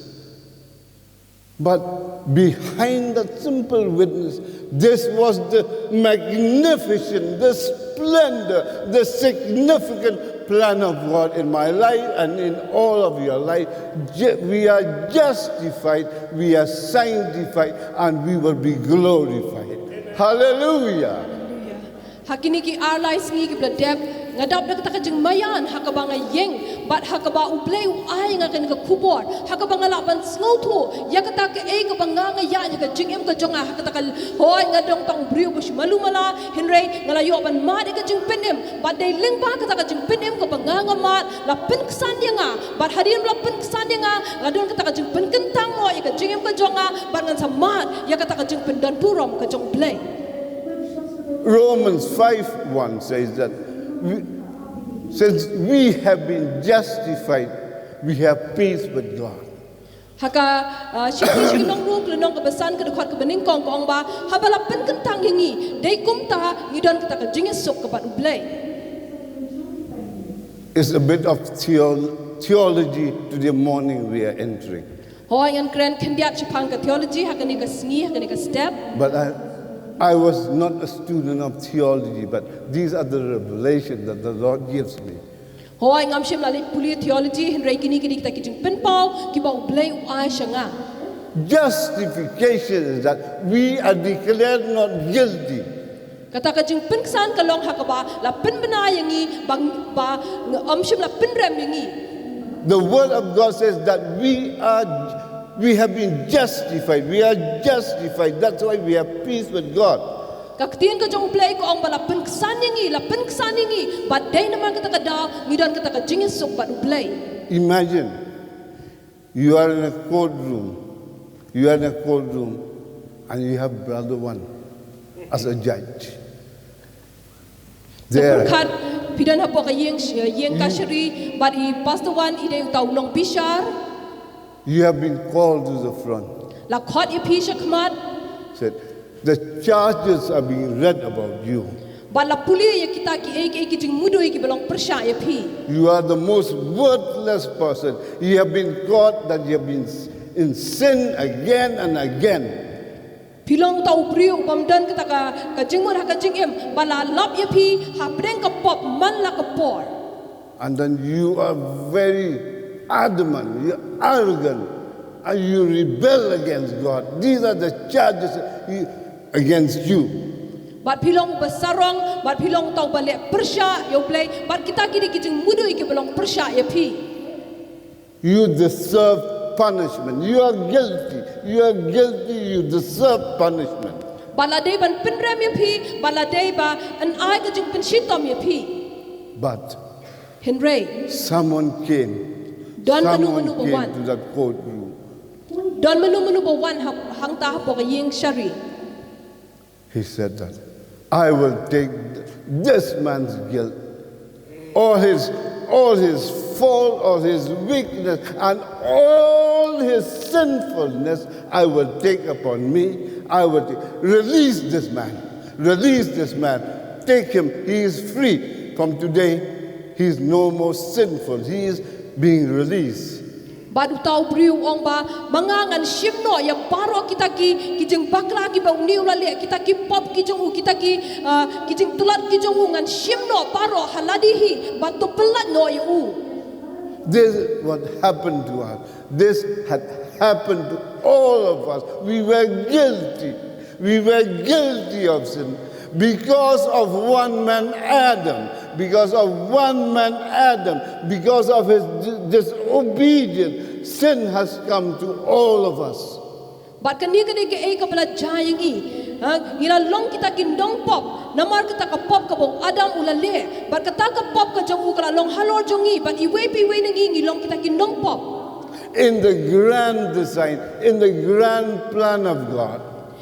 But behind that simple witness, this was the magnificent, the splendor, the significant plan of God in my life and in all of your life. Ju- We are justified, we are sanctified, and we will be glorified. Hallelujah. Ha kine ki ar lai sngi kiba la dep, nga dap da kata ka jingmaïan ha kaba nga ïeng, bad ha kaba U Blei u ai nga kane ka khubor, ha kaba nga lah ban sngewthuh ïa kata kaei kaba nga nga ïaid ha ka jingim ka jong nga, ha kata ka, hooid, nga dang tang u briew ba shu malu mala, hynrei nga la ïoh ban mad ïa ka jingpynim. Bad dei lyngba kata ka jingpynim kaba nga nga mad, la pynksan ïa nga. Bad hadien ba la pynksan ïa nga, la don kata ka jingpynkyntang noh ïa ka jingim ka jong nga, bad ngan sa mad ïa kata ka jingpyndon burom ka jong U Blei. Romans five one says that we, since we have been justified, we have peace with God. Ha ka, ah, shithi sha ki nong Rom ka lynnong kaba san ka dkhot kaba nyngkong ka ong ba, haba la pynkyntang ïa ngi, dei kumta ngi don kata ka jingïasuk ka bad U Blei. It's a bit of theo- theology to the morning we are entering. Hooid, ngan kren khyndiat shaphang ka theology ha kane ka sngi, ha kane ka step. But I, I was not a student of theology, but these are the revelations that the Lord gives me. Hooid, ngam shym la leit pule theology, hynrei kine ki dei kita ki jingpynpaw kiba U Blei u ai sha nga. Justification is that we are declared not guilty. Kata ka jingpynksan ka long ha kaba la pynbna ïa ngi ba, ba ym shym la pynrem ïa ngi. The word of God says that we are, we have been justified. We are justified. That's why we have peace with God. Ka ktien ka jong U Blei ka ong ba la pynksan ïa ngi, la pynksan ïa ngi, bad dei namar kata ka daw ngi don kata ka jingïasuk bad U Blei. Imagine, you are in a courtroom. You are in a courtroom, and you have brother one as a judge. Sa pyrkhat, phi don hapoh ka ïing, ïing kashari, bad i Pastor Wan i dei uta u nongbishar. You have been called to the front. La khot ïa phi shakhmat. Said, the charges are being read about you. Bad la pule ïa kita kiei kiei ki jingmudui kiba long pyrshah ïa phi. You are the most worthless person. You have been caught that you have been in sin again and again. Phi long uta u briew u bym don kata ka, ka jingmut ha ka jingim, ba la lap ïa phi hapdeng ka pop man la ka por. And then you are very adamant, you are arrogant, and you rebel against God. These are the charges you- against you. Bad phi long uba sarong, bad phi long uta uba leh pyrshah ïa U Blei, bad kita ki dei ki jingmudui kiba long pyrshah ïa phi. You deserve punishment. You are guilty. You are guilty. You deserve punishment. Bad la dei ban pynrem ïa phi, bad la dei ban ai ka jingpynshitom ïa phi. But Hynrei someone came. Don mano Someone mano ba came wan. To that courtroom. Don mano mano ba wan hap-, hangta hapoh ka ïing shari. He said that, "I will take this man's guilt, all his, all his fault, all his weakness, and all his sinfulness, I will take upon me. I will take, release this man, release this man, take him. He is free from today. He is no more sinful. He is being released." Bad uta u briew u ong ba, ma nga ngan shim noh ïa baroh kita ki, ki jingbakla kiba une u la leh, kita ki pop ki jong u, kita ki, ah, ki jingtlot ki jong u, ngan shim noh baroh ha lade hi, bad to pyllait noh ïa u. This is what happened to us. This had happened to all of us. We were guilty. We were guilty of sin. Because of one man, Adam, because of one man, Adam, because of his di- disobedience, sin has come to all of us. Bad kane ka dei kaei kaba la jia ïa ngi. Ha, ngi la long kita ki nongpop namar kata ka pop kaba u Adam u la leh. Bad kata ka pop ka jong u ka la long halor jong ngi. Bad iwei pa iwei na ngi ngi long kita ki nongpop. In the grand design, in the grand plan of God,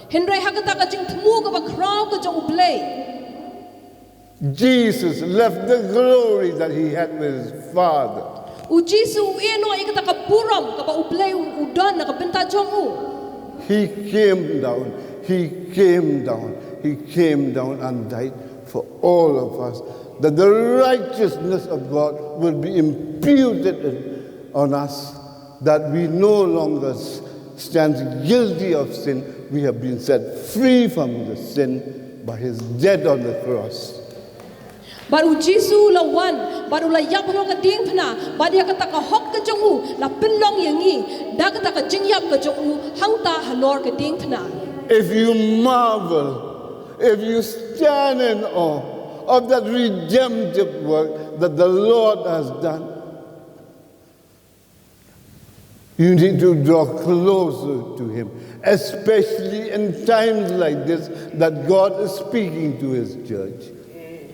Hynrei ha kata ka jingthmu kaba khraw ka jong u Blei, Jesus left the glory that he had with his Father. U Jisu u ïeh noh ïa kata ka burom kaba u Blei u, u don na ka bynta jong u. He came down, he came down, he came down and died for all of us, that the righteousness of God will be imputed in- on us, that we no longer s- stand guilty of sin. We have been set free from the sin by his death on the cross. Bad u Jisu u la wan, bad u la ïap halor ka diengphna, bad ïa kata ka hok ka jong u la pynlong ïa ngi da kata ka jingïap ka jong u hangta halor ka diengphna. If you marvel, if you stand in awe of that redemptive work that the Lord has done, you need to draw closer to him, especially in times like this that God is speaking to his church.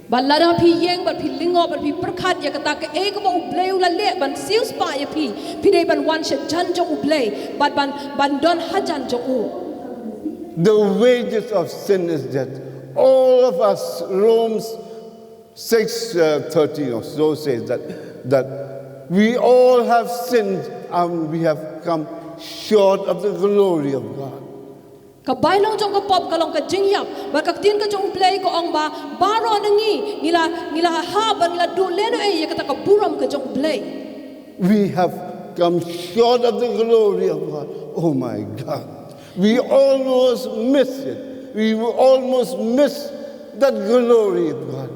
Bad lada phi ïeng, bad phi lyngngoh, bad phi pyrkhat ïa kata kaei kaba u Blei u la leh ban siewspah ïa phi, phi dei ban wan sha jan jong u Blei, bad ban, ban don hajan jong u. The wages of sin is death. All of us, Romans six uh, thirteen or so says that, that we all have sinned and we have come short of the glory of God. Ka bainong jong ka pop ka long ka jingïap, bad ka ktien ka jong u Blei ka ong ba baroh na ngi ngi la, ngi la hap bad ngi la duh lehnohei ïa kata ka burom ka jong u Blei. We have come short of the glory of God. Oh my God. We almost miss it. We almost miss that glory of God.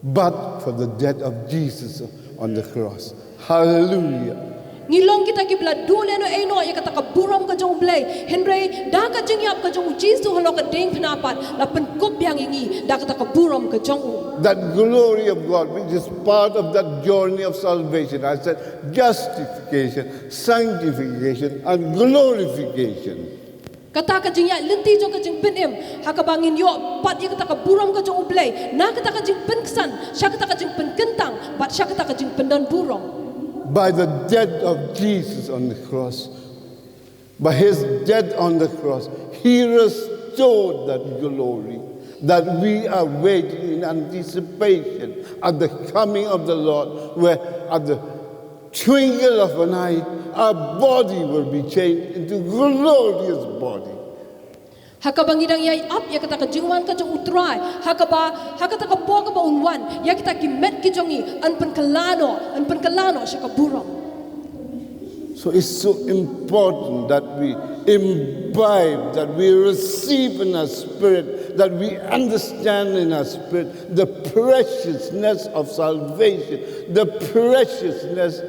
But for the death of Jesus on the cross. Hallelujah. Ngi long kita kiba la duh lehnohei noh ïa kata ka burom ka jong u Blei. Hynrei da ka jingïap ka jong u Jisu halor ka diengphna pat la pynkup biang ïa ngi da kata ka burom ka jong u. That glory of God, which is part of that journey of salvation. I said justification, sanctification, and glorification. Kata ka jingïaid lynti jong ka jingpynim, ha kaba ngin ïoh pat ïa kata ka burom ka jong u Blei, na kata ka jingpynksan sha kata ka jingpynkyntang bad sha kata ka jingpyndon burom. By the death of Jesus on the cross, by his death on the cross, he restored that glory that we are waiting in anticipation at the coming of the Lord, where at the twinkle of an eye, our body will be changed into glorious body. Ha kaba ngi dang ïai ap ïa kata ka jingwan ka jong u Trai, ha kaba, ha kata ka por kaba un wan, ïa kita ki met ki jong ngi yn pynkylla noh, yn pynkylla noh sha ka burom. So it's so important that we imbibe, that we receive in our spirit, that we understand in our spirit the preciousness of salvation, the preciousness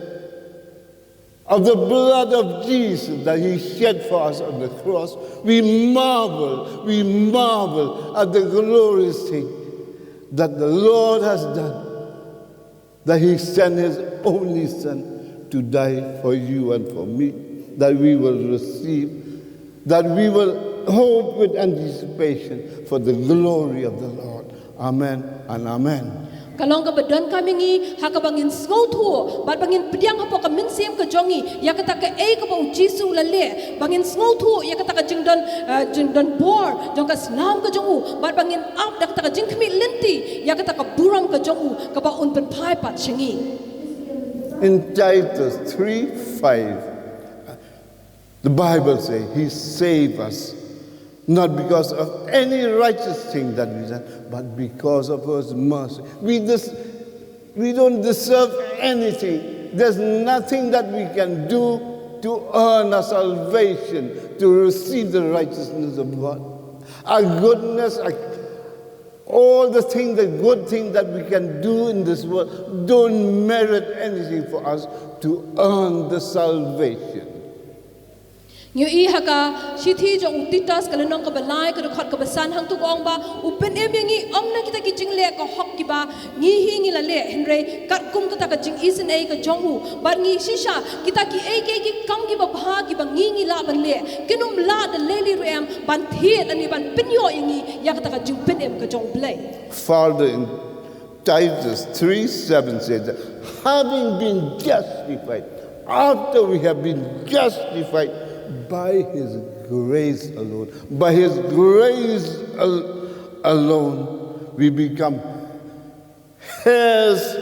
of the blood of Jesus that he shed for us on the cross. We marvel, we marvel at the glorious thing that the Lord has done, that he sent his only Son to die for you and for me, that we will receive, that we will hope with anticipation for the glory of the Lord. Amen and amen. Ka long kaba donkam ïa ngi, ha kaba ngin sngewthuh, bad ba ngin pdiang hapoh ka mynsiem ka jong ngi, ïa kata kaei kaba u Jisu u la leh, ba ngin sngewthuh, ïa kata ka jingdon, eh, jingdon bor, jong ka snam ka jong u, bad ba ngin ap da kata ka jingkhmih lynti, ïa kata ka burom ka jong u, kaba un pynphai pat sha ngi. In Titus three five, the Bible says, "He saved us, not because of any righteous thing that we done, but because of His mercy." We, des- we don't deserve anything. There's nothing that we can do to earn our salvation, to receive the righteousness of God. Our goodness, our all the things, the good things that we can do in this world, don't merit anything for us to earn the salvation. Ngi ïohi ha ka shithi jong u Titus ka lynnong kaba lai ka dkhot kaba san hangto ka ong ba u pynim ïa ngi ym na kita ki jingleh ka hok kiba ngi hi ngi la leh, hynrei katkum kata ka jingisynei ka jong u, bad ngi shisha kita kiei kiei ki kam kiba bha kiba ngi ngi lah ban leh kin ym lah da lei lei ruh em ban thied lane ban pynïoh ïa ngi ïa kata ka jingpynim ka jong U Blei. Further in Titus three seven says that having been justified, after we have been justified by His grace alone, by His grace al- alone, we become heirs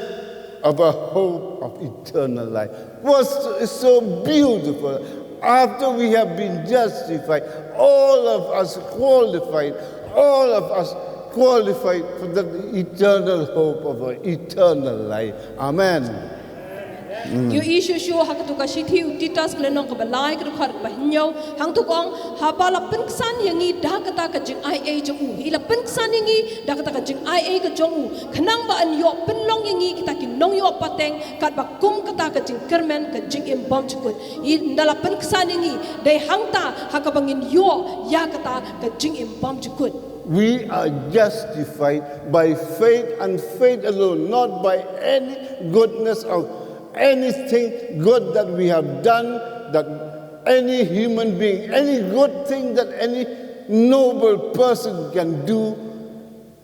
of a hope of eternal life. What's is so beautiful? After we have been justified, all of us qualified, all of us qualified for the eternal hope of our eternal life. Amen. Ngi ïohi shuh shuh ha kato ka shithi u Titus ka lynnong kaba lai ka dkhot kaba hynñiew hangto ka ong, haba la pynksan ïa ngi da kata ka jingaiei jong u. Hi la pynksan ïa ngi da kata ka jingaiei ka jong u, khnang ba yn ïoh pynlong ïa ngi kita ki nongïoh pateng katba kum kata ka jingkyrmen ka jingim bymjukut. Hi ynda la pynksan ïa ngi, dei hangta ha kaba ngin ïoh ïa kata ka jingim bymjukut. We are justified by faith and faith alone, not by any goodness or anything good that we have done, that any human being, any good thing that any noble person can do.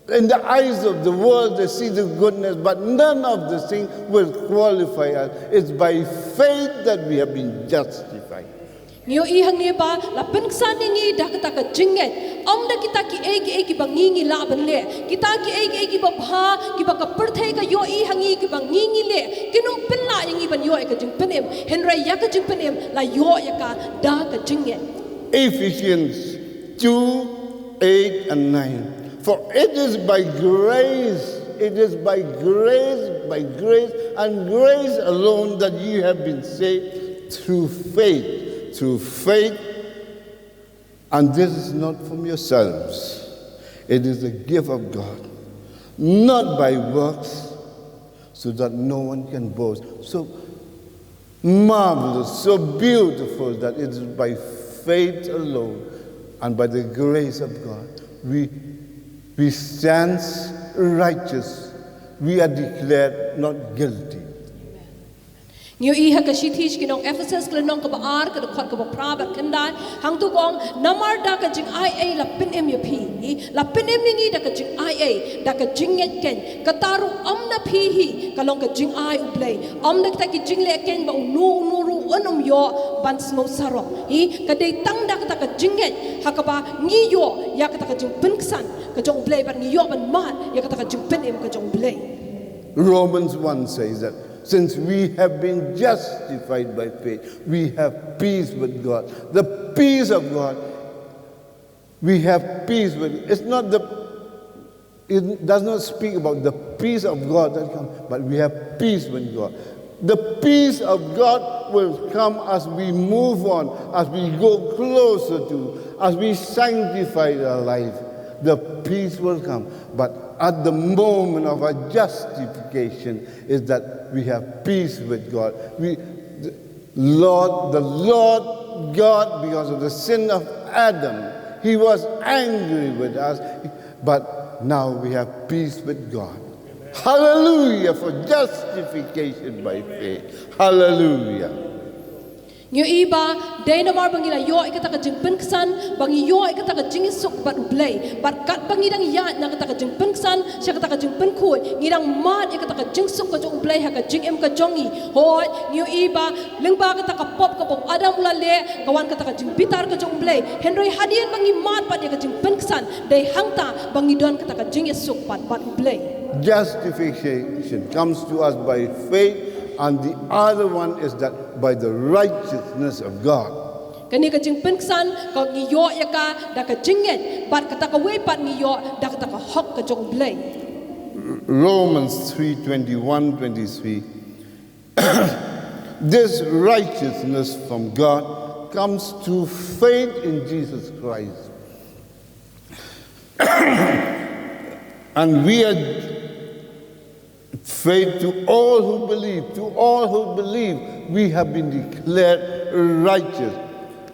In the eyes of the world, they see the goodness, but none of the thing will qualify us. It's by faith that we have been justified. Ngi ïohi hangne ba la pynksan ïa ngi da kata ka jingngeit, ym da kita kiei kiei kiba ngi ngi lah ban leh. Kita kiei kiei kiba bha kiba ka pyrthei ka ïohi ha ngi kiba ngi ngi leh kin ym pynlah ïa ngi ban ïoh ïa ka jingpynim, hynrei ïa ka jingpynim la ïoh ïa ka da ka jingngeit. Ephesians two eight and nine. For it is by grace, it is by grace, by grace, and grace alone that you have been saved through faith, through faith. And this is not from yourselves, it is the gift of God, not by works, so that no one can boast. So marvelous, so beautiful that it is by faith alone and by the grace of God we, we stand righteous. We are declared not guilty. Ngi ïohi ha ka shithi sha ki nong Ephesus ka lynnong kaba ar ka dkhot kaba phra bad khyndai, hangto ka ong, namar da ka jingaiei la pynim ïa phi. La pynim ïa ngi da ka jingaiei, da ka jingngeit keiñ. Kata ruh ym na phi hi, ka long ka jingai U Blei. Ym da kita ki jingleh keiñ ba uno uno ruh un ym ïoh ban sngewsarong. Hi, ka dei tang da kata ka jingngeit ha kaba ngi ïoh ïa kata ka jingpynksan ka jong U Blei bad ngi ïoh ban mad ïa kata ka jingpynim ka jong U Blei. Romans one says that since we have been justified by faith, we have peace with God. The peace of God, we have peace with, it's not the, it does not speak about the peace of God that comes, but we have peace with God. The peace of God will come as we move on, as we go closer to, as we sanctify our life. The peace will come. But at the moment of our justification is that we have peace with God. We, the Lord, the Lord God, because of the sin of Adam, he was angry with us, but now we have peace with God. Hallelujah for justification by faith. Hallelujah. Ngi ïohi ba dei namar ba ngi la ïoh ïa kata ka jingpynksan, ba ngi ïoh ïa kata ka jingïasuk bad U Blei. Bad katba ngi dang ïaid na kata ka jingpynksan sha kata ka jingpynkhuid, ngi dang mad ïa kata ka jingsuk ka jong U Blei ha ka jingim ka jong ngi. Hooid, ngi ïohi ba lyngba kata ka pop kaba u Adam u la leh, ka wan kata ka jingbitar ka jong U Blei. Hynrei hadien ba ngi mad pat ïa ka jingpynksan, dei hangta ba ngi don kata ka jingïasuk pat bad U Blei. Justification comes to us by faith, and the other one is that by the righteousness of God. Kane ka jingpynksan ka ngi ïoh ïa ka da ka jingngeit, bad kata kawei pat ngi ïoh da kata ka hok ka jong U Blei. Romans three twenty-one, twenty-three. This righteousness from God comes through faith in Jesus Christ. And we are faith to all who believe, to all who believe, we have been declared righteous.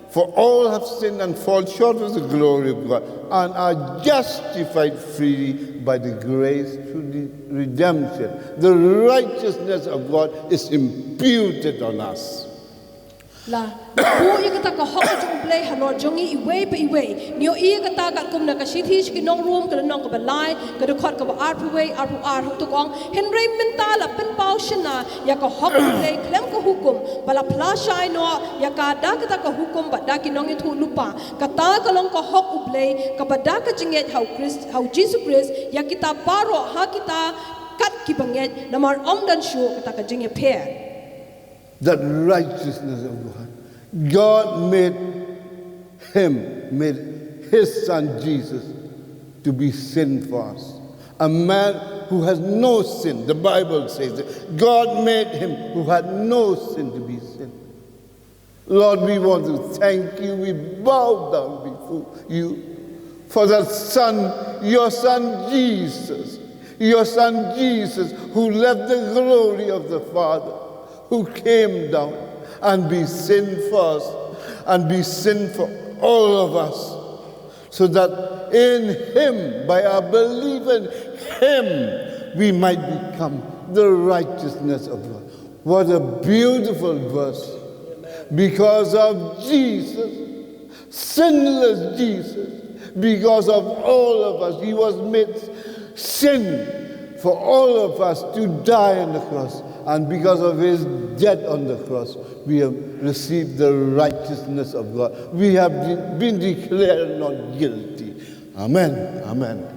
For all have sinned and fall short of the glory of God, and are justified freely by the grace through the redemption. The righteousness of God is imputed on us. La buh ïa kata ka hok ka jong U Blei halor jong ngi iwei pa iwei. Ngi ïohi ïa kata katkum na ka shithi sha ki nong Rom, ka lynnong kaba lai, ka dkhot kaba arphew wei, arphew ar, hangto ka ong: Hynrei mynta la pynpaw shynna ïa ka hok U Blei khlem ka hukum, ba la phla shai noh ïa ka da kata ka hukum bad da ki nongïathuhlypa. Kata ka long ka hok U Blei kaba da ka jingngeit ha U Khrist, ha U Jisu Khrist, ïa kita baroh, ha kita kat kiba ngeit, namar ym don shuh kata ka jingïapher. That righteousness of God. God made him, made his son Jesus to be sin for us. A man who has no sin. The Bible says that God made him who had no sin to be sin. Lord, we want to thank you. We bow down before you for that son, your son Jesus, your son Jesus, who left the glory of the Father, who came down and be sin for us and be sin for all of us, so that in him, by our belief in him, we might become the righteousness of God. What a beautiful verse. Because of Jesus, sinless Jesus, because of all of us, he was made sin for all of us to die on the cross. And because of his death on the cross, we have received the righteousness of God. We have been declared not guilty. Amen. Amen.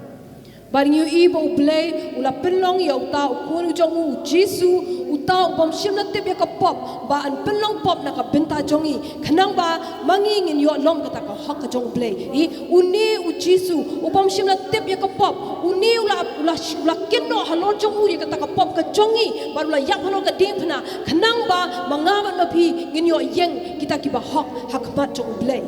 Bad ngi ïohi ba U Blei u la pynlong ïa uta u khun u jong u, u Jisu, uta u bym shym la tip ïa ka pop, ba yn pynlong pop na ka bynta jong ngi, khnang ba ma ngi ngin ïoh long kata ka hok ka jong U Blei. I, une u Jisu u bym shym la tip ïa ka pop, une u la, u la, u la kynnoh halor jong u ïa kata ka pop ka jong ngi, bad u la ïap halor ka diengphna, khnang ba ma nga bad ma phi ngin ïoh ïeng kita kiba hok ha khmat jong U Blei.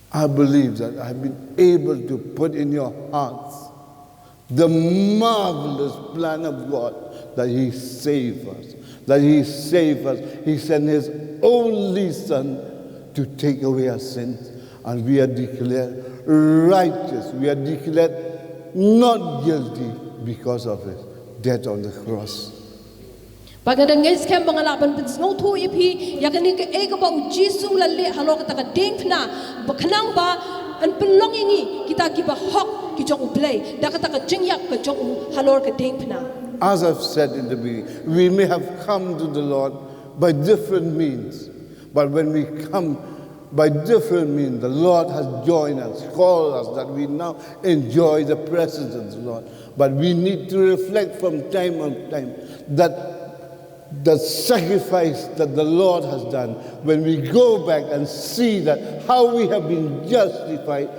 I believe that I've been able to put in your hearts the marvelous plan of God, that he saved us, that he saved us. He sent his only son to take away our sins, and we are declared righteous. We are declared not guilty because of his death on the cross. Bad nga da ngeit skhem ba nga lah ban pynsngewthuh ïa phi ïa kane kaei kaba u Jisu u la leh halor kata ka diengphna, ba khnang ba yn pynlong ïa ngi kita kiba hok ki jong U Blei da kata ka jingïap ka jong u halor ka diengphna. As I've said in the beginning, we may have come to the Lord by different means, but when we come by different means, the Lord has joined us, called us, that we now enjoy the presence of the Lord. But we need to reflect from time on time that the sacrifice that the Lord has done, when we go back and see that how we have been justified,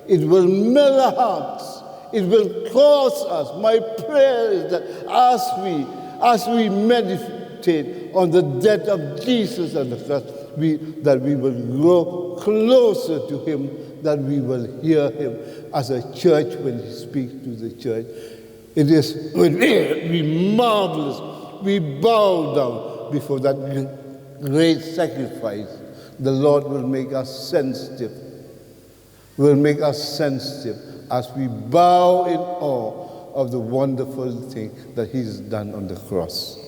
it will melt our hearts. It will cause us. My prayer is that as we as we meditate on the death of Jesus on the cross, we, that we will grow closer to him, that we will hear him as a church when he speaks to the church. It is when we marvelous, we bow down before that great sacrifice. The Lord will make us sensitive, will make us sensitive as we bow in awe of the wonderful thing that he has done on the cross.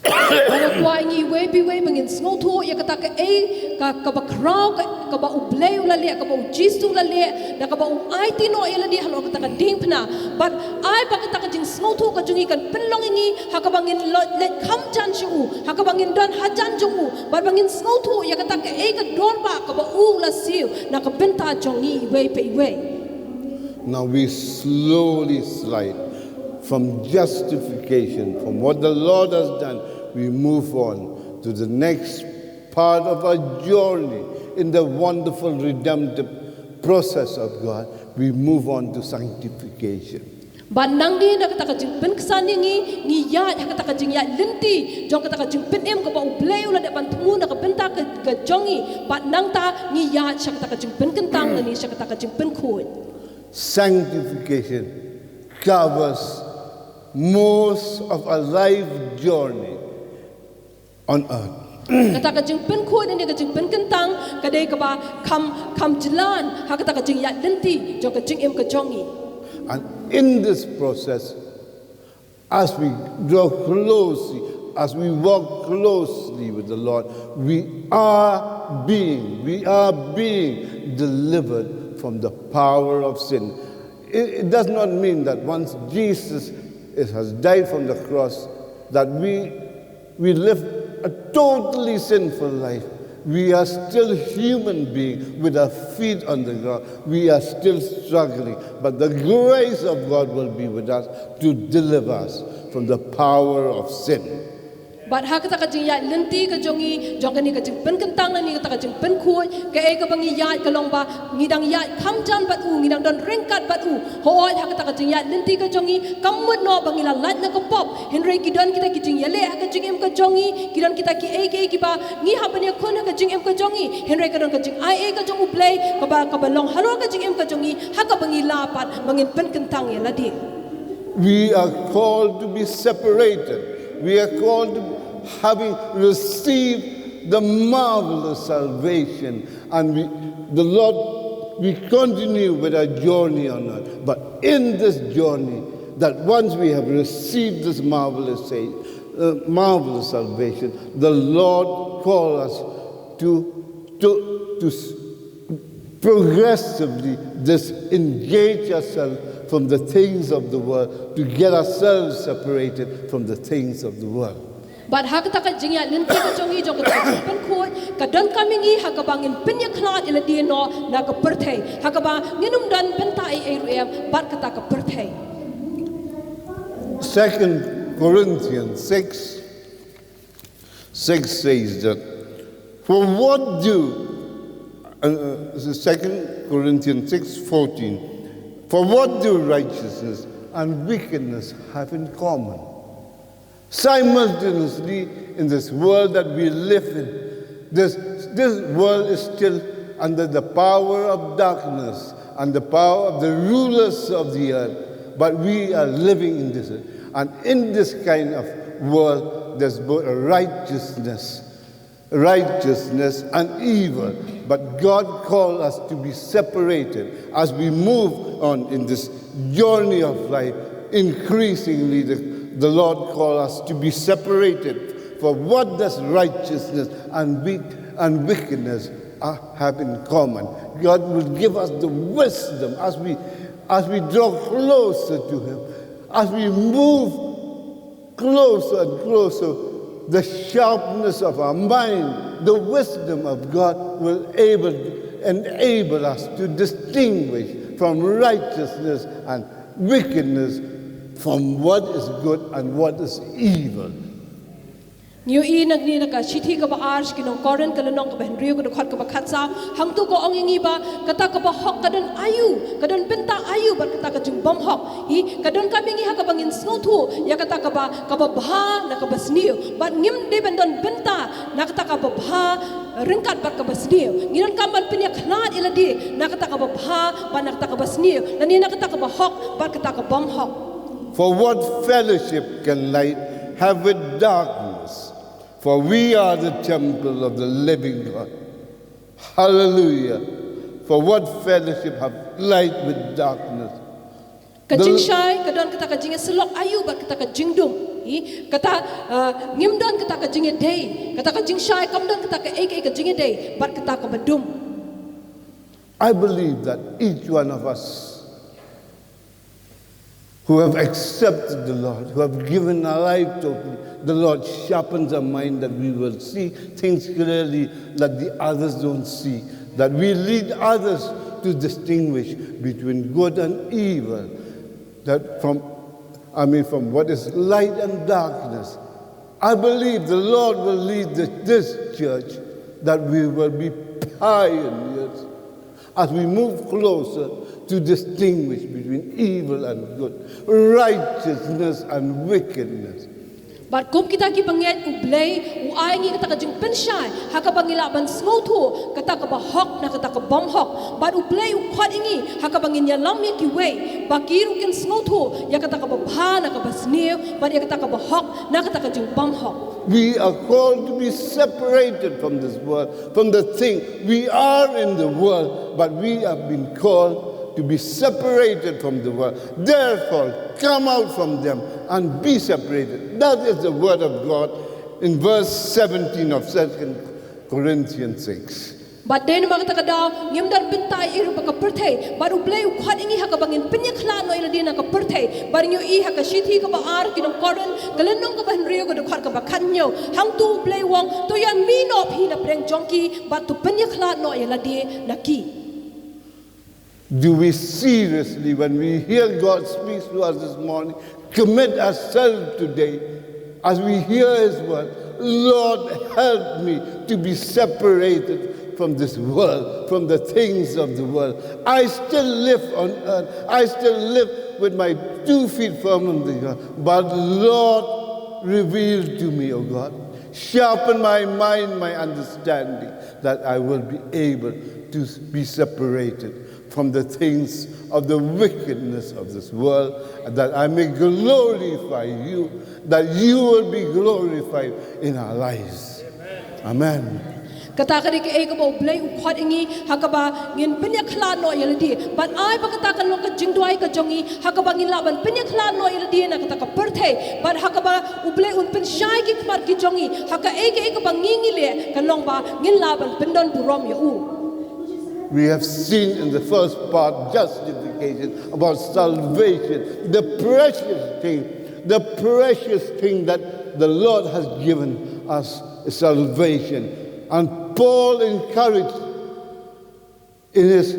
Nga kwah ïa ngi iwei pa iwei ba ngin sngewthuh ïa kata kaei ka, kaba khraw, ka, kaba U Blei u la leh, kaba U Jisu u la leh, da kaba u aiti noh ïa lade halor kata ka diengphna. Bad ai ba kata ka jingsngewthuh ka jong ngi kan pynlong ïa ngi ha kaba ngin leit, leit kham jan sha u, ha kaba ngin don hajan jong u, bad ba ngin sngewthuh ïa kata kaei ka dorbar kaba u la siew na ka bynta jong ngi iwei pa iwei. Now we slowly slide from justification, from what the Lord has done, we move on to the next part of our journey in the wonderful redemptive process of God. We move on to sanctification. Bad nangne na kata ka jingpynksan ïa ngi, ngi ïaid ha kata ka jingïaid lynti jong kata ka jingpynim kaba U Blei u la dep ban thmu na ka bynta ka, ka jong ngi. Bad nangta ngi ïaid sha kata ka jingpynkyntang lane sha kata ka jingpynkhuid. Sanctification covers most of our life journey on earth. Kata ka jingpynkhuid ne ka jingpynkyntang ka dei kaba kham, kham jlan ha kata ka jingïaid lynti jong ka jingim ka jong ngi. And in this process, as we draw closely, as we walk closely with the Lord, we are being, we are being delivered from the power of sin. It, it does not mean that once Jesus is, has died from the cross, that we, we live a totally sinful life. We are still human being with our feet on the ground. We are still struggling. But the grace of God will be with us to deliver us from the power of sin. Bad ha kata ka jingïaid lynti ka jong ngi, jong kane ka jingpynkyntang lane kata ka jingpynkhuid, kaei kaba ngi ïaid ka long ba ngi dang ïaid kham jan bad u, ngi dang don ryngkat bad u. Hooid ha kata ka jingïaid lynti ka jong ngi, kam mut noh ba ngi la lait na ka pop. Hynrei ki don kita ki jingïaleh ha ka jingim ka jong ngi, ki don kita kiei kiei kiba ngi hap ban ïakhun ha ka jingim ka jong ngi. Hynrei ka don ka jingaiei ka jong U Blei kaba, kaba long halor ka jingim ka jong ngi, ha kaba ngi lah pat ba ngin pynkyntang ïa lade. We are called to be separated. We are called to, having received the marvelous salvation, and we, the Lord, we continue with our journey on earth. But in this journey, that once we have received this marvelous, sa- uh, marvelous salvation, the Lord call us to, to, to s- progressively disengage ourselves from the things of the world, to get ourselves separated from the things of the world. Bad ha kata ka jingïaid lynti ka jong ngi jong kata ka jingpynkhuid, ka donkam ïa ngi ha kaba ngin pynïakhlad ïa lade noh na ka pyrthei, ha kaba ngin ym don bynta ei ei ruh em bad kata ka pyrthei. Second Corinthians six, six says that, for what do, uh, uh, Second Corinthians six fourteen, for what do righteousness and wickedness have in common? Simultaneously, in this world that we live in, this, this world is still under the power of darkness and the power of the rulers of the earth. But we are living in this. And in this kind of world, there's both righteousness, righteousness and evil. But God called us to be separated. As we move on in this journey of life, increasingly the, the Lord called us to be separated. For what does righteousness and, wick- and wickedness uh, have in common? God will give us the wisdom as we, as we draw closer to Him, as we move closer and closer, the sharpness of our mind, the wisdom of God will able, enable us to distinguish from righteousness and wickedness, from what is good and what is evil. Ngi ïohi na kane na ka shithi kaba ar sha ki nong Korinth ka lynnong kaba hynriew ka dkhot kaba khatsaw, hangto ka ong ïa ngi ba kata kaba hok ka don aïu, ka don bynta aïu bad kata ka jingbymhok. Hi, ka donkam ïa ngi ha kaba ngin sngewthuh ïa kata kaba, kaba bha na kaba sniew. Bad ngim dei ban don bynta na kata kaba bha ryngkat bad kaba sniew. Ngi donkam ban pynïakhlad ïa lade na kata kaba bha bad na kata kaba sniew, lane na kata kaba hok bad kata ka bymhok. For what fellowship can light have with darkness? For we are the temple of the living God. Hallelujah. For what fellowship have light with darkness? Ka jingshai ka don kata ka jingïasyllok aïu bad kata ka jingdum. Kata, uh, ngim don kata ka jingïadei, kata ka jingshai kam don kata ka ei ka ei ka jingïadei bad kata kaba dum. I believe that each one of us who have accepted the Lord, who have given our life to the Lord, sharpens our mind that we will see things clearly that the others don't see, that we lead others to distinguish between good and evil, that from, I mean, from what is light and darkness. I believe the Lord will lead this, this church, that we will be pioneers as we move closer to distinguish between evil and good, righteousness and wickedness. Bad kum kita ki bangeit, U Blei u ai ngi kata ka jingpynshai ha kaba ngi lah ban sngewthuh kata kaba hok na kata ka bym hok. Bad U Blei u khot ïa ngi ha kaba ngin ïalam ïa kiwei ba ki ruh kin sngewthuh ïa kata kaba bha na kaba sniew bad ïa kata kaba hok na kata ka jingbym hok. We are called to be separated from this world, from the thing. We are in the world, but we have been called to be separated from the world. Therefore, come out from them and be separated. That is the word of God in verse seventeen of Second Corinthians six. Bad dei namar kata ka daw ngim don bynta ïa ruh bad ka pyrthei, bad U Blei u khot ïa ngi ha kaba ngin pynïakhlad noh ïa lade na ka pyrthei. Bad ngi ïohi ha ka shithi kaba ar ki nong Korinth ka lynnong kaba hynriew ka dkhot kaba khathynñiew, hangto U Blei u ong, to ïa mih noh phi na pdeng jong ki bad to pynïakhlad noh ïa lade na ki. Do we seriously, when we hear God speaks to us this morning, commit ourselves today as we hear His word? Lord, help me to be separated from this world, from the things of the world. I still live on earth. I still live with my two feet firm on the ground. But Lord, reveal to me, O God. Sharpen my mind, my understanding, that I will be able to be separated from the things of the wickedness of this world, and that I may glorify you, that you will be glorified in our lives. Amen. Kata ka dei kaei kaba U Blei u khot ïa ngi ha kaba ngin pynïakhlad noh ïa lade. Bad ai ba kata kan long ka jingduwai ka jong ngi ha kaba ngin lah ban pynïakhlad noh ïa lade na kata ka pyrthei. Bad ha kaba U Blei un pynshai ki khmat ki jong ngi ha kaei kaei kaba ngi ngi leh kan long ba ngin lah ban pyndon burom ïa u. We have seen in the first part justification, about salvation, the precious thing, the precious thing that the Lord has given us, salvation. And Paul encouraged in his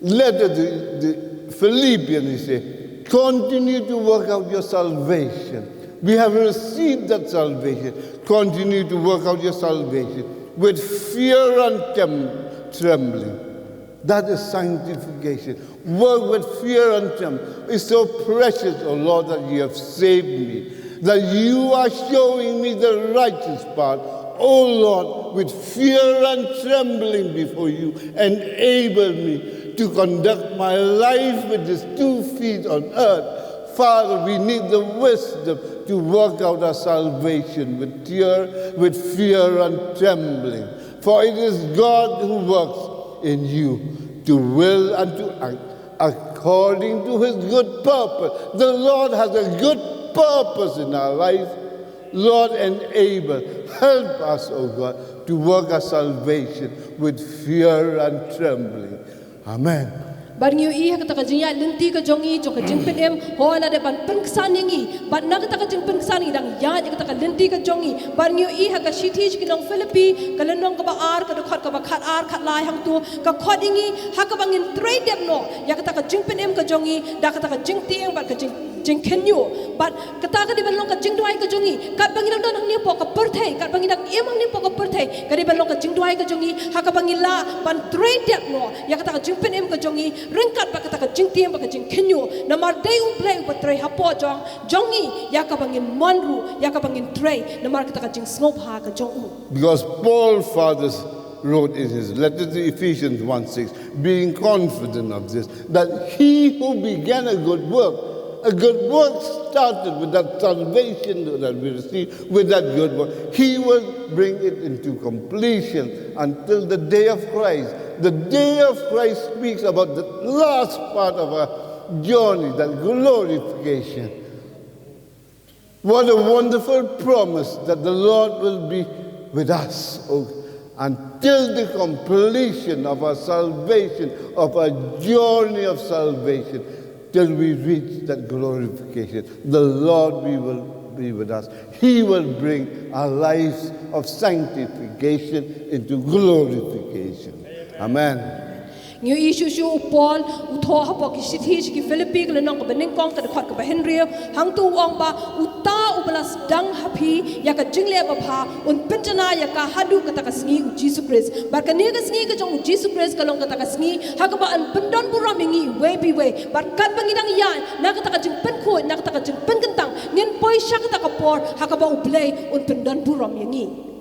letter to the Philippians, he said, continue to work out your salvation. We have received that salvation. Continue to work out your salvation with fear and tem- trembling. That is sanctification. Work with fear and trembling. It's so precious, O Lord, that you have saved me, that you are showing me the righteous path. O Lord, with fear and trembling before you, enable me to conduct my life with these two feet on earth. Father, we need the wisdom to work out our salvation with tear, with fear and trembling. For it is God who works in you to will and to act according to his good purpose. The Lord has a good purpose in our life. Lord, enable, help us, O God, to work our salvation with fear and trembling. Amen. Bad ngi ïohi ha kata ka jingïaid lynti ka jong ngi jong ka jingpynim, hooid lada ban pynksan ïa ngi. Bad na kata ka jingpynksan ngi dang ïaid ïa kata ka lynti ka jong ngi. Bad ngi ïohi ha ka shithi sha ki nong Philippi ka lynnong kaba ar ka dkhot kaba khat ar khat lai hangto ka khot ïa ngi ha kaba ngin trei dep noh ïa kata ka jingpynim ka jong ngi da kata ka jingtieng bad ka jing jingkhynñiuh. Bad kata ka dei ban long ka jingduwai ka jong ngi katba ngi dang don hangne hapoh ka pyrthei, katba ngi dang im hangne hapoh ka pyrthei, ka dei ban long ka jingduwai ka jong ngi ha kaba ngi lah ban trei dep noh ïa kata ka jingpynim ka jong ngi ryngkat bad kata ka jingtieng bad ka jingkhynñiuh. Namar dei U Blei uba trei hapoh jong jong ngi ïa kaba ngin mon ruh, ïa kaba ngin trei namar kata ka jingsngewbha ka jong u. Because Paul, fathers, wrote in his letter to Ephesians one six, being confident of this, that he who began a good work, a good work started with that salvation that we receive, with that good work, he will bring it into completion until the day of Christ. The day of Christ speaks about the last part of our journey, that glorification. What a wonderful promise that the Lord will be with us, oh, until the completion of our salvation, of our journey of salvation, till we reach that glorification. The Lord we will be with us. He will bring our lives of sanctification into glorification. Amen. Ngi ïohi shuh shuh u Paul u thoh hapoh ki shithi sha ki Philippi ka lynnong kaba nyngkong ka dkhot kaba hynriew, hangto u ong ba uta uba la sdang ha phi ïa ka jingleh babha un pynjanai ïa ka haduh kata ka sngi u Jisu Khrist. Bad kane ka sngi ka jong u Jisu Khrist ka long kata ka sngi ha kaba yn pyndon burom ïa ngi iwei pa iwei. Bad katba ngi dang ïaid na kata ka jingpynkhuid, na kata ka jingpynkyntang, ngin poi sha kata ka por ha kaba U Blei un pyndon burom ïa ngi.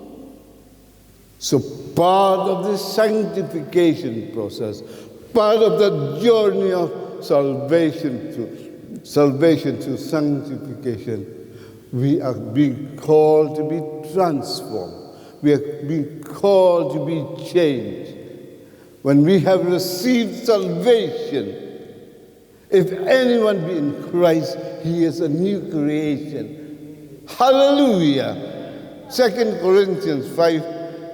So part of this sanctification process, part of the journey of salvation to salvation to sanctification, we are being called to be transformed. We are being called to be changed. When we have received salvation, if anyone be in Christ, he is a new creation. Hallelujah. Second Corinthians five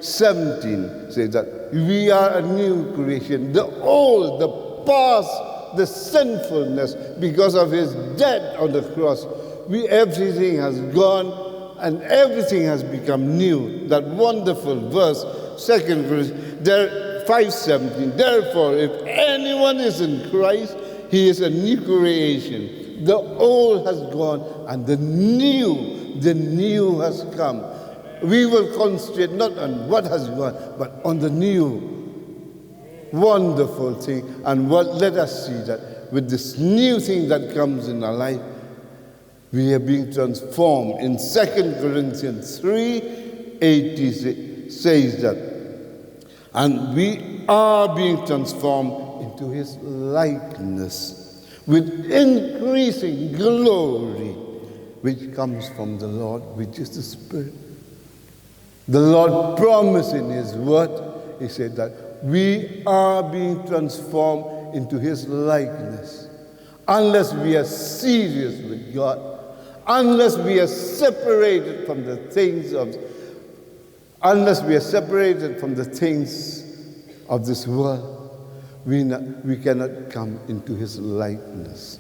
seventeen says that we are a new creation. The old, the past, the sinfulness, because of his death on the cross, we, everything has gone and everything has become new. That wonderful verse, Second Corinthians there, five seventeen. Therefore, if anyone is in Christ, he is a new creation. The old has gone and the new, the new has come. We will concentrate not on what has gone, but on the new. Wonderful thing. And what, let us see that with this new thing that comes in our life, we are being transformed. In Second Corinthians three eighty says that, and we are being transformed into his likeness with increasing glory, which comes from the Lord, which is the Spirit. The Lord promised in his word, he said that we are being transformed into his likeness. Unless we are serious with God, unless we are separated from the things of, unless we are separated from the things of this world, we, not, we cannot come into his likeness.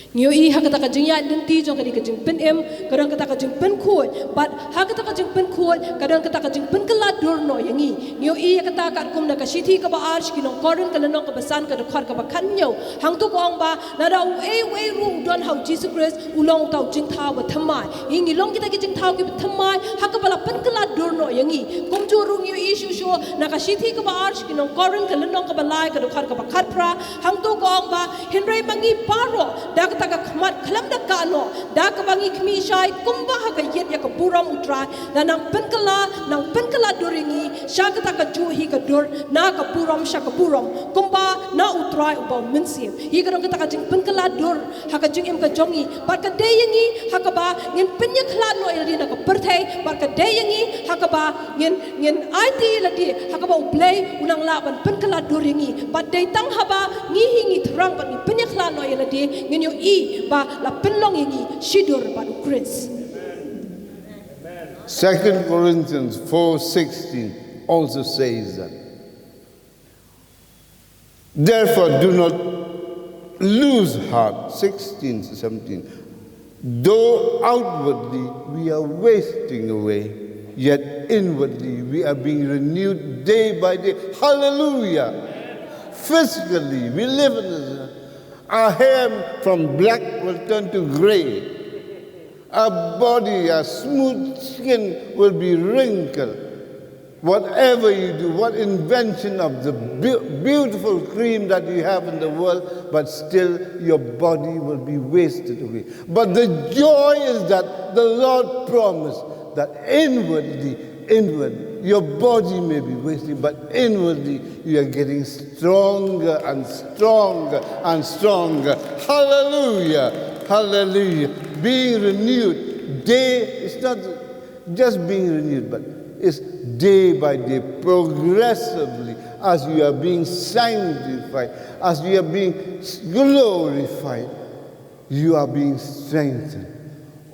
Ngi ïohi ha kata ka jingïaid lynti jong kane ka jingpynim, ka don kata ka jingpynkhuid, bad ha kata ka jingpynkhuid ka don kata ka jingpynkylla dur noh ïa ngi. Ngi ïohi ïa kata katkum na ka shithi kaba ar sha ki nong Korinth ka lynnong kaba san ka dkhot kaba khathynñiew. Hangto ka ong ba lada uei uei ruh u don ha u Jisu Khrist, u long uta u jingthaw ba thymmai. Ïa ngi long kita ki jingthaw kiba thymmai ha kaba la pynkylla dur noh ïa ngi. Kumjuh ruh ngi ïohi shuh shuh na ka shithi kaba ar sha ki nong Korinth ka lynnong kaba lai ka dkhot kaba khatphra. Hangto ka ong ba, hynrei ma ngi baroh da kata ka khmat khlem da kah noh, da kaba ngi khmih shai kumba ha ka ïit ïa ka burom U Trai, da nang pynkylla, nang pynkylla dur ïa ngi sha kata kajuh hi ka dur, na ka burom sha ka burom, kumba na U Trai uba u mynsiem. Hi ka don kata ka jingpynkylla dur ha ka jingim ka jong ngi, bad ka dei ïa ngi ha kaba ngin pynïakhlad noh ïa lade na ka pyrthei, bad ka dei ïa ngi ha kaba ngin, ngin aiti ïa lade ha kaba U Blei u nang lah ban pynkylla dur ïa ngi. Bad dei tang haba ngi hi ngi thrang bad ngi pynïakhlad noh ïa lade, ngin ïohi ba la pynlong ïa ngi shidur bad U Khrist. Second Corinthians four sixteen also says that, therefore, do not lose heart. Sixteen to seventeen. Though outwardly we are wasting away, yet inwardly we are being renewed day by day. Hallelujah. Physically, we live in this. Our hair from black will turn to gray. Our body, our smooth skin will be wrinkled. Whatever you do, what invention of the beau- beautiful cream that you have in the world, but still your body will be wasted away. But the joy is that the Lord promised that inwardly, inward, your body may be wasted, but inwardly you are getting stronger and stronger and stronger. Hallelujah. Hallelujah. Being renewed day is not just being renewed, but it's day by day, progressively, as you are being sanctified, as you are being glorified, you are being strengthened.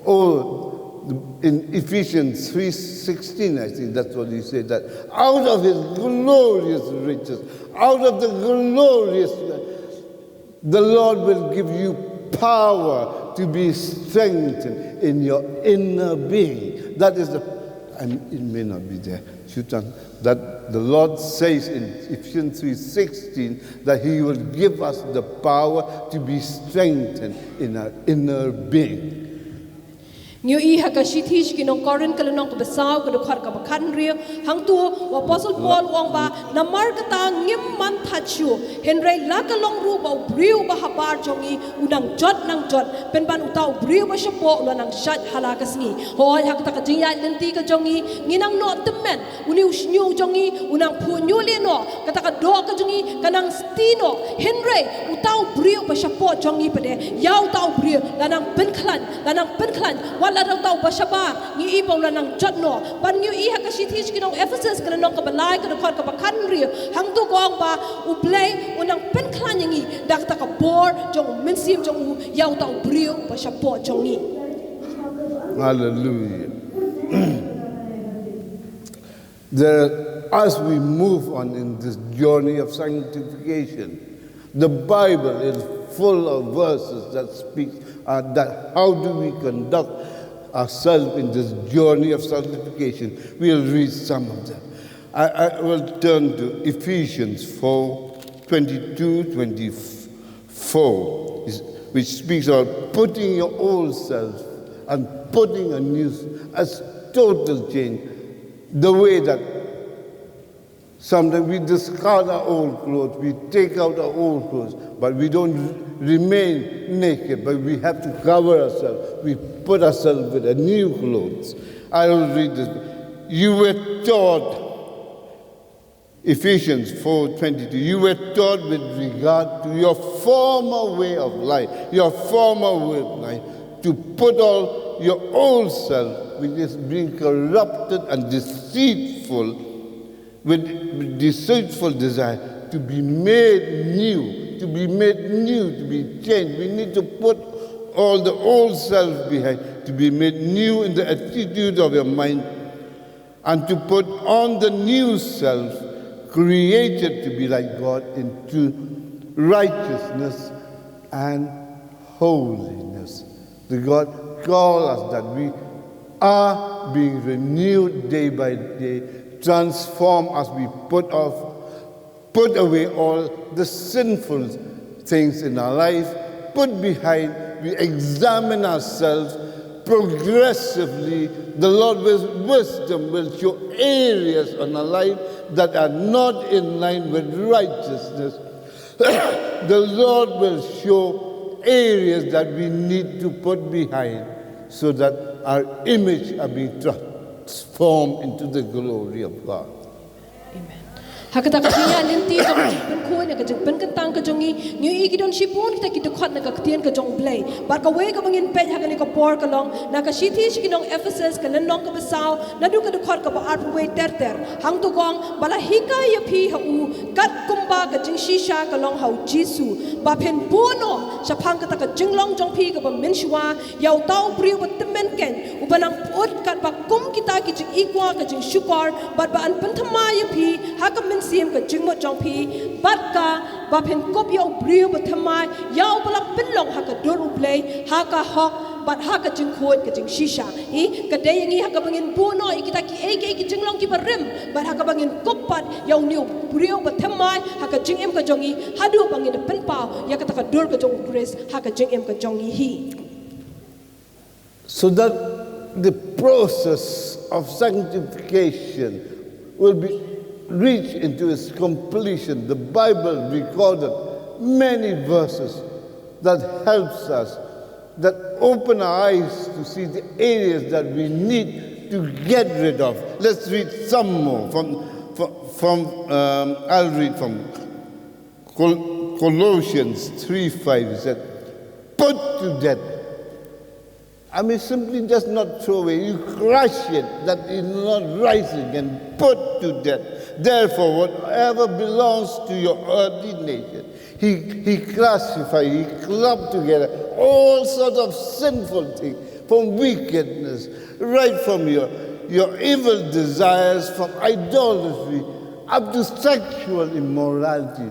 Oh, in Ephesians three sixteen, I think that's what he said, that out of his glorious riches, out of the glorious, the Lord will give you power to be strengthened in your inner being. That is the, and it may not be there. Shutan, that the Lord says in Ephesians three sixteen that he will give us the power to be strengthened in our inner being. Ngi ïohi ha ka shithi sha ki nong Korinth ka lynnong kaba saw ka dkhot kaba khathynriew, hangto u Apostol Paul u ong ba namar kata ngim man thait shuh, hynrei la ka long ruh ba u briew ba habar jong ngi u nang jot nang jot, pynban uta u briew ba shapoh u la nang shait ha la ka sngi. Hooid, ha kata ka jingïaid lynti ka jong ngi, ngi nang noh tymmen, une u shñiuh jong ngi u nang phuh ñiuhleh noh, kata ka doh ka jong ngi ka nang sti noh. Hynrei uta u briew ba shapoh jong ngi pat de, ïa uta u briew la nang pynkhlaiñ, la nang pynkhlaiñ. Wat la da uta u ba shabar ngi i ba u la nang jot noh. Bad ngi ïohi ha ka shithi sha ki nong Ephesus ka lynnong kaba lai ka dkhot kaba khathynriew, hangto ka ong ba U Blei u nang pynkhlaiñ ïa ngi da kata ka bor jong u Mynsiem jong u ïa uta u briew ba shapoh jong ngi. Hallelujah. There, as we move on in this journey of sanctification, the Bible is full of verses that speak, uh, that how do we conduct ourselves in this journey of sanctification. We'll read some of them. I, I will turn to Ephesians four twenty-two, twenty-four, is- which speaks of putting your old self and putting a new, a total change, the way that sometimes we discard our old clothes, we take out our old clothes, but we don't remain naked, but we have to cover ourselves. We put ourselves with a new clothes. I will read this. You were taught, Ephesians four twenty-two, you were taught with regard to your former way of life, your former way of life, to put all your old self, which is being corrupted and deceitful, with deceitful desire, to be made new, to be made new, to be changed. We need to put all the old self behind, to be made new in the attitude of your mind, and to put on the new self, created to be like God in true righteousness and holiness. The God call us that we are being renewed day by day, transformed as we put off, put away all the sinful things in our life, put behind, we examine ourselves progressively. The Lord with wisdom will show areas in our life that are not in line with righteousness. The Lord will show areas that we need to put behind so that our image are being transformed into the glory of God. Amen. Ha kata ka jingïaid lynti jong ka jingpynkhuid, ka jingpynkyntang ka jong ngi, ngi ïohi ki don shibun kita ki dkhot na ka ktien ka jong U Blei. Bad kawei kaba ngin peit ha kane ka por ka long na ka shithi sha ki nong Ephesus ka lynnong kaba saw, naduh ka dkhot kaba arphew wei ter ter. Hangto ka ong ba la hikai ïa phi ha u kat kumba ka jingshisha ka long ha u Jisu, ba phin buh noh shaphang kata ka jinglong jong phi kaba mynshuwa ïa uta u briew ba tymmen keiñ, uba nang pyut katba kum kita ki jingïakynduh ka jingshukor, bad ba yn pynthymmai ïa phi ha ka mynsiem ka jingmut jong phi, bad kaba phin kup ïa u briew ba thymmai, ïa uba la pynlong ha ka dur U Blei ha ka hok bad ha ka jingkhuid ka jingshisha. Hi, ka dei ïa ngi ha kaba ngin buh noh ïa kita kiei kiei ki jinglong kiba rim, bad ha kaba ngin kup pat ïa une u briew ba thymmai ha ka jingim ka jong ngi, haduh ba ngin da pynpaw ïa kata ka dur ka jong U Khrist ha ka jingim ka jong ngi hi. So that the process of sanctification will be reached into its completion. The Bible recorded many verses that helps us, that open our eyes to see the areas that we need to get rid of. Let's read some more from, from, from, um, I'll read from Col-, Colossians three five. It said, "Put to death." I mean, simply just not throw away. You crush it, that it will not rise again. Put to death. Therefore, whatever belongs to your earthly nature, he, he classified, he clubbed together all sorts of sinful things. from wickedness, right from your, your evil desires, from idolatry, up to sexual immorality.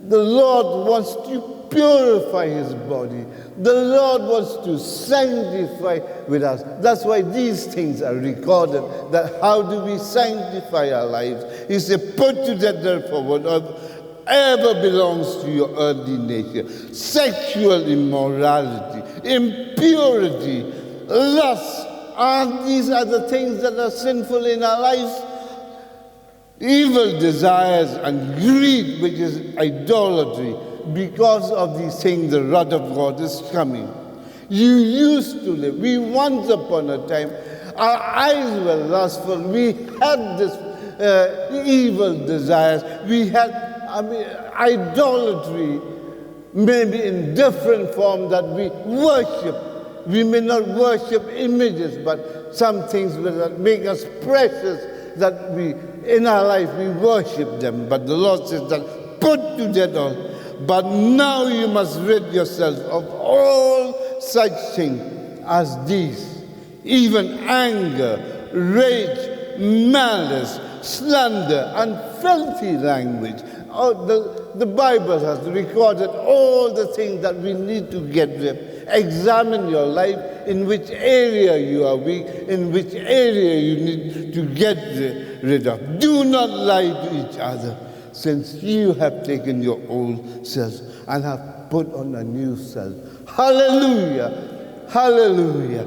The Lord wants to purify his body. The Lord wants to sanctify with us. That's why these things are recorded. That how do we sanctify our lives? He said, "Put to death, therefore, whatever belongs to your earthly nature: sexual immorality, impurity, lust." And these are the things that are sinful in our lives. Evil desires and greed, which is idolatry. Because of these things, the wrath of God is coming. You used to live, we once upon a time, our eyes were lustful, we had this uh, evil desires, we had, I mean, idolatry, maybe in different form, that we worship. We may not worship images, but some things will make us precious that we, in our life, we worship them. But the Lord says that, "Put to death all." But now you must rid yourself of all such things as these, even anger, rage, malice, slander, and filthy language. Oh, the, the Bible has recorded all the things that we need to get rid. Examine your life, in which area you are weak, in which area you need to get ri- rid of. Do not lie to each other, since you have taken your old self and have put on a new self. Hallelujah! Hallelujah!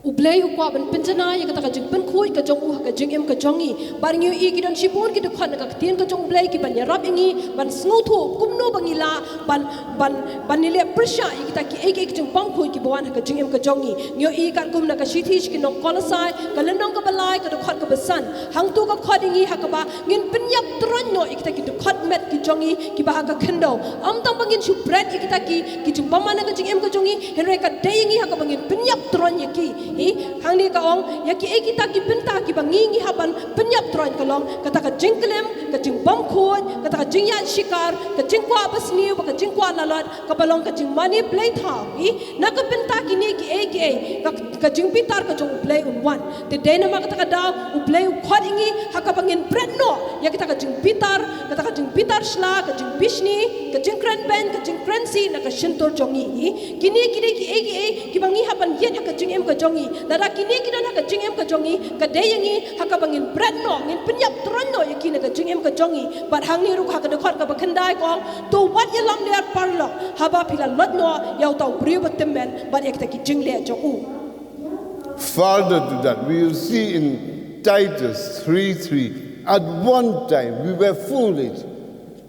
U Blei u kwah ban pynjanai ïa kata ka jingpynkhuid ka jong u ha ka jingim ka jong ngi. Bad ngi ïohi ki don shibun ki dkhot na ka ktien ka jong u Blei ki ban ïarap ïa ngi ban sngewthuh kumno ba ngi lah ban ban ban ïaleh pyrshah ïa kita ki ei ki ei ki jingbymkhuid kiba wan ha ka jingim ka jong ngi. Ngi ïohi katkum na ka shithi sha ki nong Kolosai ka lynnong kaba lai ka dkhot kaba san. Hangto ka khot ïa ngi ha kaba ngin pynïap troiñ noh ïa kita ki dkhot met ki jong ngi kiba ha ka khyndew. Ym tang ba ngin shu bret ïa kita ki ki jingbymman ha ka jingim ka jong ngi, hynrei ka dei ïa ngi ha kaba ngin pynïap troiñ ïa ki. Hi, hangne ka ong ïa ki ei kita ki bynta kiba ngi ngi hap ban pynïap troiñ, ka long kata ka jingklim, ka jingbymkhuid, kata ka jingïaid shikar, ka jingkwah basniew bad ka jingkwah lalot, kaba long ka jingmane blei thaw. Hi, na ka bynta kine ki ei ki ei ka, ka jingbitar ka jong u Blei un wan. Te dei namar kata ka daw u Blei u khot ïa ngi ha kaba ngin bret noh ïa kata ka jingbitar, kata ka jingbitar shla, ka jingbishni, ka jingkren beiñ, ka jingkren sih na ka shyntur jong ngi. Kine ki dei ki ei ki ei kiba ngi hap ban ïeng ha ka jingim ka jong ngi. Lada kine ki don ha ka jingim ka jong ngi, ka dei ïa ngi ha kaba ngin bret noh, ngin pynïap troiñ noh ïa ki na ka jingim ka jong ngi. Bad hangne ruh ha ka dkhot kaba khyndai ka ong, to wat ïalam lyer paralok haba phi la lait noh ïa uta u briew ba tymmen bad ïa kita ki jingleh jong u. Further to that, we will see in Titus three three, at one time we were foolish.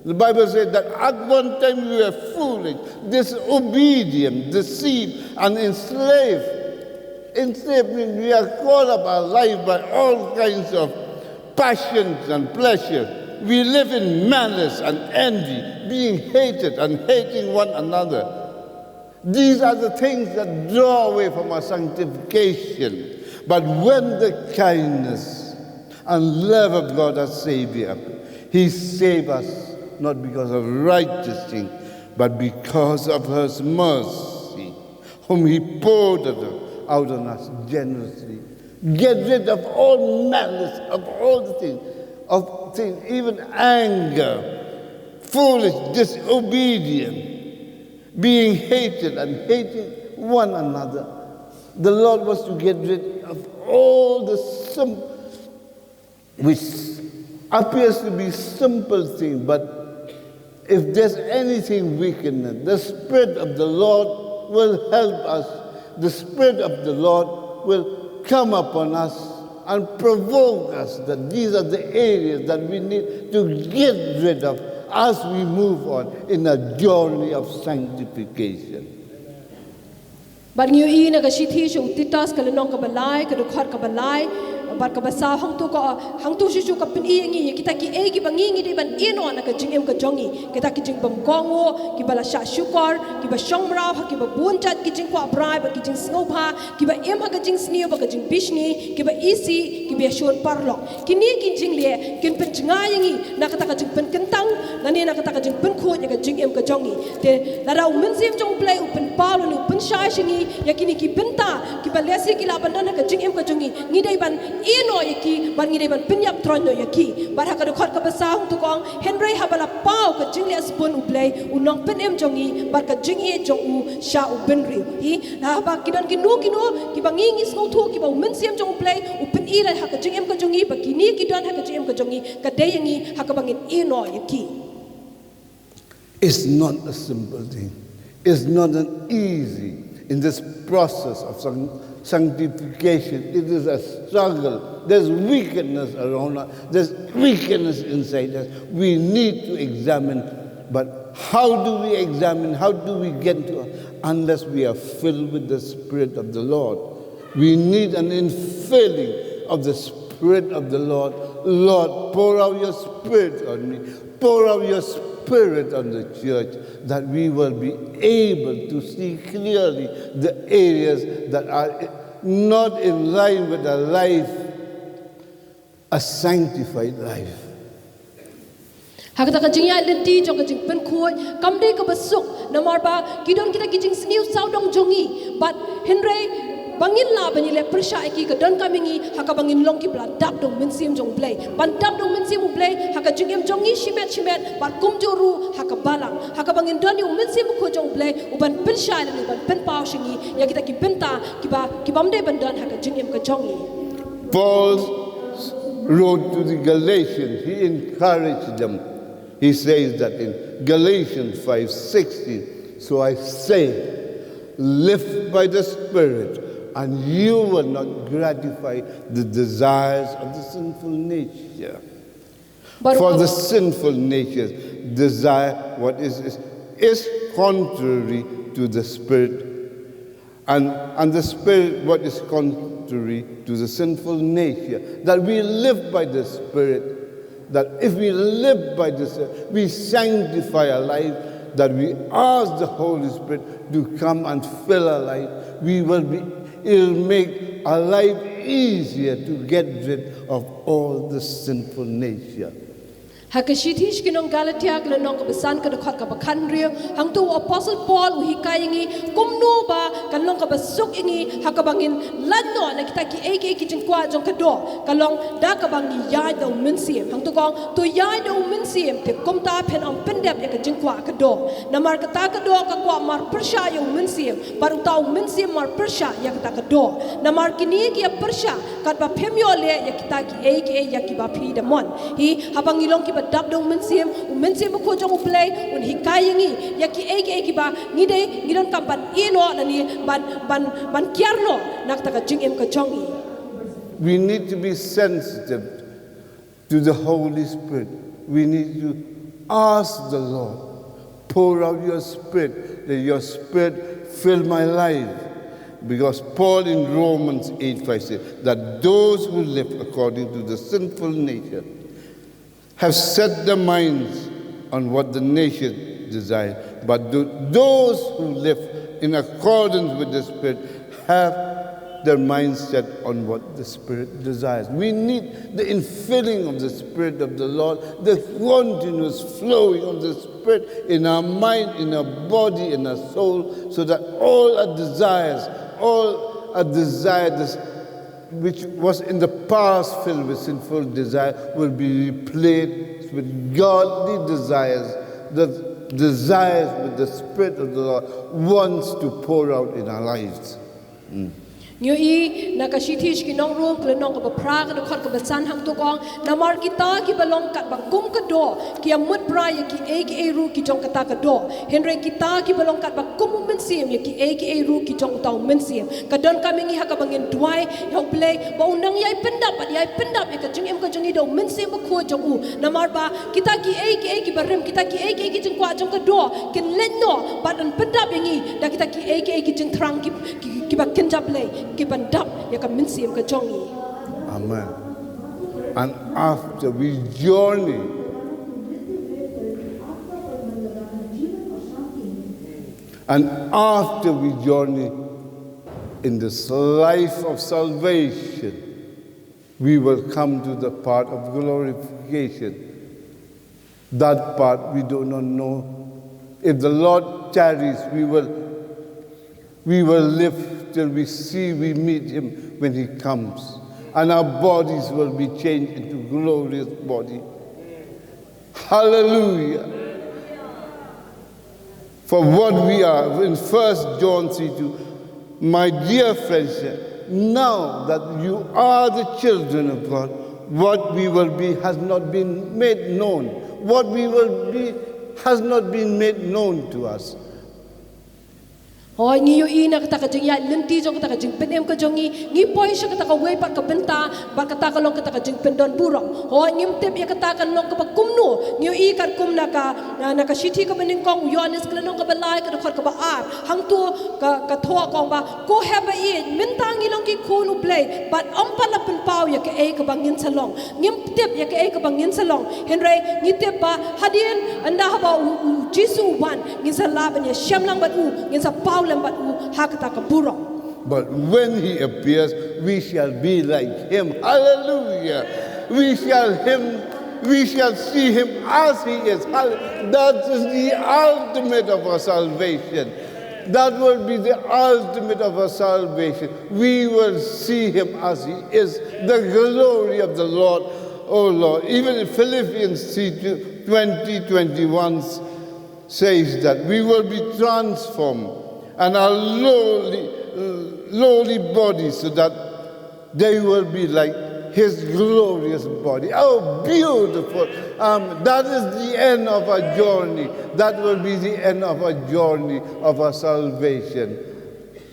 The Bible said that at one time we were foolish, disobedient, deceived, and enslaved. Enslaved means we are caught up our life by all kinds of passions and pleasures. We live in malice and envy, being hated and hating one another. These are the things that draw away from our sanctification. But when the kindness and love of God our Savior, He saved us not because of righteous things, but because of His mercy, whom He poured out on us generously. Get rid of all malice, of all the things, of things, even anger, foolish, disobedient, being hated and hating one another. The Lord wants to get rid of all the sim- which appears to be simple thing, but if there's anything wicked in it, the Spirit of the Lord will help us. The Spirit of the Lord will come upon us and provoke us that these are the areas that we need to get rid of as we move on in a journey of sanctification. Bad ngi ïohi na ka shithi sha u Titus ka lynnong kaba lai, ka dkhot kaba lai, Bad kaba saw hangto ka, hangto shisha ka pyni ïa ngi ïa kita kiei kiba ngi ngi dei ban ïehnoh na ka jingim ka jong ngi. Kita ki jingbymkohnguh, kiba la shah shukor, kiba shong mraw ha kiba bun jait ki jingkwah brai bad ki jingsngewbha, kiba im ha ka jingsniew bad ka jingbishni, kiba isih, kiba ïashun paralok. Kine ki jingleh kin pynjngai ïa ngi na kata ka jingpynkyntang, lane na kata ka jingpynkhuid ïa ka jingim ka jong ngi. Te lada u Mynsiem jong U Blei u pynpaw lane u pynshai sha ngi ïa kine ki bynta kiba lehse ki lah ban don ha ka jingim ka jong ngi, ngi dei ban ïehnoh ïa ki bad ngi dei ban pynïap troiñ noh ïa ki. Bad ha ka dkhot kaba saw hangto ka ong, hynrei haba la paw ka jingleh sbun U Blei, U Nongpynim jong ngi bad ka jingïeit jong u sha u bynriew. Hi, haba ki don kino kino kiba ngi ngi sngewthuh kiba u Mynsiem jong U Blei u pyni la ha ka jingim ka jong ngi, ba kine ki don ha ka jingim ka jong ngi, ka dei ïa ngi ha kaba ngin ïehnoh ïa ki. It's not a simple thing. It's not an easy in this process of san- sanctification. It is a struggle. There's wickedness around us. There's wickedness inside us. We need to examine. But how do we examine? How do we get to? Unless we are filled with the Spirit of the Lord. We need an infilling of the Spirit of the Lord. Lord, pour out your Spirit on me. Pour out your Spirit on the church, that we will be able to see clearly the areas that are not in line with a life, a sanctified life. Ha kata ka jingïaid lynti jong ka jingpynkhuid kam dei kaba suk, namar ba ki don kita ki jingsniew sawdong jong ngi, bad hynrei ba ngin lah ban ïaleh pyrshah ïa ki, ka donkam ïa ngi ha kaba ngin long kiba la dap da u Mynsiem jong U Blei. Ban dap da u Mynsiem U Blei ha ka jingim jong ngi shimet shimet, bad kumjuh ruh ha ka balang, ha kaba ngin don ïa u Mynsiem Bakhuid jong U Blei u ban pynshai lane u ban pynpaw sha ngi ïa kita ki bynta kiba, kibym dei ban don ha ka jingim ka jong ngi. Paul wrote to the Galatians, he encouraged them. He says that in Galatians five sixteen, "So I say, live by the Spirit, and you will not gratify the desires of the sinful nature." Baruh For ka- the sinful nature desire what is, is, is contrary to the Spirit, and, and the Spirit what is contrary to the sinful nature. That we live by the Spirit, that if we live by the Spirit, we sanctify our life, that we ask the Holy Spirit to come and fill our life, we will be, it'll make our life easier to get rid of all the sinful nature. Ha ka shithi sha ki nong Galatia ka lynnong kaba san ka dkhot kaba khathynriew, hangto u Apostle Paul u hikai ïa ngi kumno ba kan long kaba suk ïa ngi ha kaba ngin lait noh na kita kiei kiei ki jingkwah jong ka doh, ka long da kaba ngi ïaid da u Mynsiem. Hangto ka ong, to ïaid da u Mynsiem, te kumta phin ym pyndep ïa ka jingkwah ka doh. Namar kata ka doh ka kwah mar pyrshah ïa u Mynsiem, bad uta u Mynsiem mar pyrshah ïa kata ka doh. Namar kine ki ïa pyrshah katba phim ïoh leh ïa kita kiei kiei ïa kiba phi da mon. Hi, haba ngi long kiba dap da u Mynsiem, u Mynsiem Bakhuid jong U Blei un hikai ïa ngi ïa kiei kiei kiba ngi dei, ngi donkam ban ïehnoh lane ban, ban, ban kiar noh na kata ka jingim ka jong ngi. We need to be sensitive to the Holy Spirit. We need to ask the Lord, pour out your Spirit, let your Spirit fill my life. Because Paul in Romans eight five says that those who live according to the sinful nature have set their minds on what the nature desires, but tho- those who live in accordance with the Spirit have their minds set on what the Spirit desires. We need the infilling of the Spirit of the Lord, the continuous flowing of the Spirit in our mind, in our body, in our soul, so that all our desires, all our desires, which was in the past filled with sinful desire, will be replaced with godly desires, the desires with the Spirit of the Lord wants to pour out in our lives. Ngi ïohi na ka shithi sha ki nong Rom ka lynnong kaba phra ka dkhot kaba san hangto ka ong, namar kita kiba long katba kum ka doh ki ïa mut brai ïa kiei kiei ruh ki jong kata ka doh. Hynrei kita kiba long katba kum u Mynsiem ïa kiei kiei ruh ki jong uta u Mynsiem. Ka donkam ïa ngi ha kaba ngin duwai ïa U Blei ba un nang ïai pyndap bad ïai pyndap ïa ka jingim ka jong ngi da u Mynsiem Bakhuid jong u. Namar ba kita kiei kiei kiba rim, kita kiei kiei ki jingkwah jong ka doh kin leit noh bad yn pyndap ïa ngi da kita kiei kiei ki jingthrang ki, ki, kiba kynja Blei, kiban dap ïa ka mynsiem ka jong ngi. Amen. And after we journey, and after we journey in this life of salvation, we will come to the part of glorification. That part we do not know. If the Lord tarries, we will we will live till we see, we meet him when he comes. And our bodies will be changed into glorious body. Hallelujah. For what we are, in First John three two, my dear friends, now that you are the children of God, what we will be has not been made known. What we will be has not been made known to us. Hooid, ngi ïohi na kata ka jingïaid lynti jong kata ka jingpynim ka jong ngi, ngi poi sha kata kawei pat ka bynta, bad kata ka long kata ka jingpyndon burom. Hooid, ngim tip ïa kata kan long kaba kumno, ngi ïohi katkum na ka, na, na ka shithi kaba nyngkong u Ïoannis ka lynnong kaba lai ka dkhot kaba ar. Hangto ka, ka thoh ka ong ba, ko heh ba ïeit, mynta ngi long ki khun u Blei, bad ym pat la pynpaw ïa kaei kaba ngin sa long. Ngim tip ïa kaei kaba ngin sa long. Hynrei ngi tip ba hadien ynda haba u, u Jisu u wan, ngin sa lah ban ïashem lang bad u, ngin sa paw lem bad u ha kata ka burom. But when he appears, we shall be like him. Hallelujah. We shall him we shall see him as he is. Hallelujah. That is the ultimate of our salvation. That will be the ultimate of our salvation. We will see him as he is, the glory of the Lord. Oh Lord, even in Philippians three twenty, twenty-one says that we will be transformed and our lowly, lowly bodies so that they will be like his glorious body. Oh, beautiful. Um, that is the end of our journey. That will be the end of our journey of our salvation.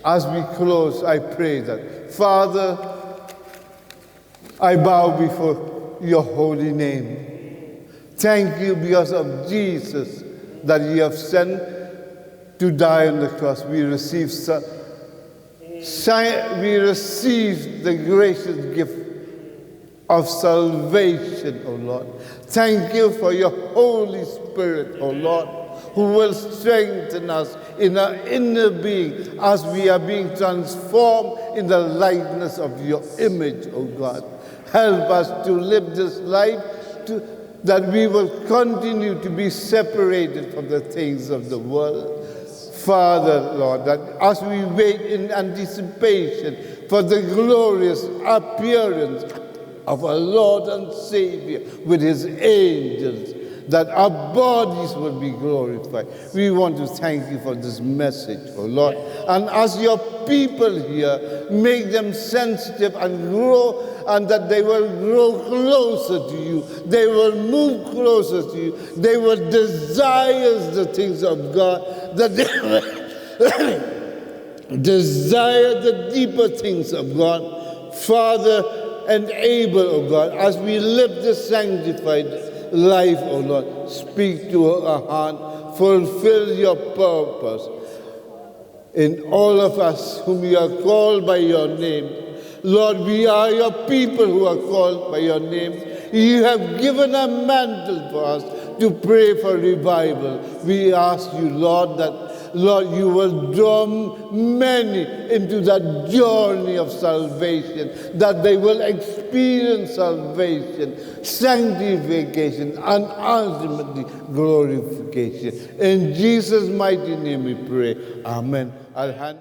As we close, I pray that, Father, I bow before your holy name. Thank you because of Jesus that you have sent to die on the cross. We receive su- Sa- we receive the gracious gift of salvation, O Lord. Thank you for your Holy Spirit, O Lord, who will strengthen us in our inner being as we are being transformed in the likeness of your image, O God. Help us to live this life to, that we will continue to be separated from the things of the world. Father, Lord, that as we wait in anticipation for the glorious appearance of our Lord and Savior with his angels, that our bodies will be glorified. We want to thank you for this message, O Lord. And as your people here, make them sensitive and grow, and that they will grow closer to you. They will move closer to you. They will desire the things of God. That they will desire the deeper things of God. Father, enable, O God, as we live this sanctified life, O Lord, speak to our heart, fulfill your purpose in all of us whom you are called by your name. Lord, we are your people who are called by your name. You have given a mantle for us to pray for revival. We ask you, Lord, that, Lord, you will draw many into that journey of salvation, that they will experience salvation, sanctification, and ultimately glorification. In Jesus' mighty name we pray. Amen. I'll hand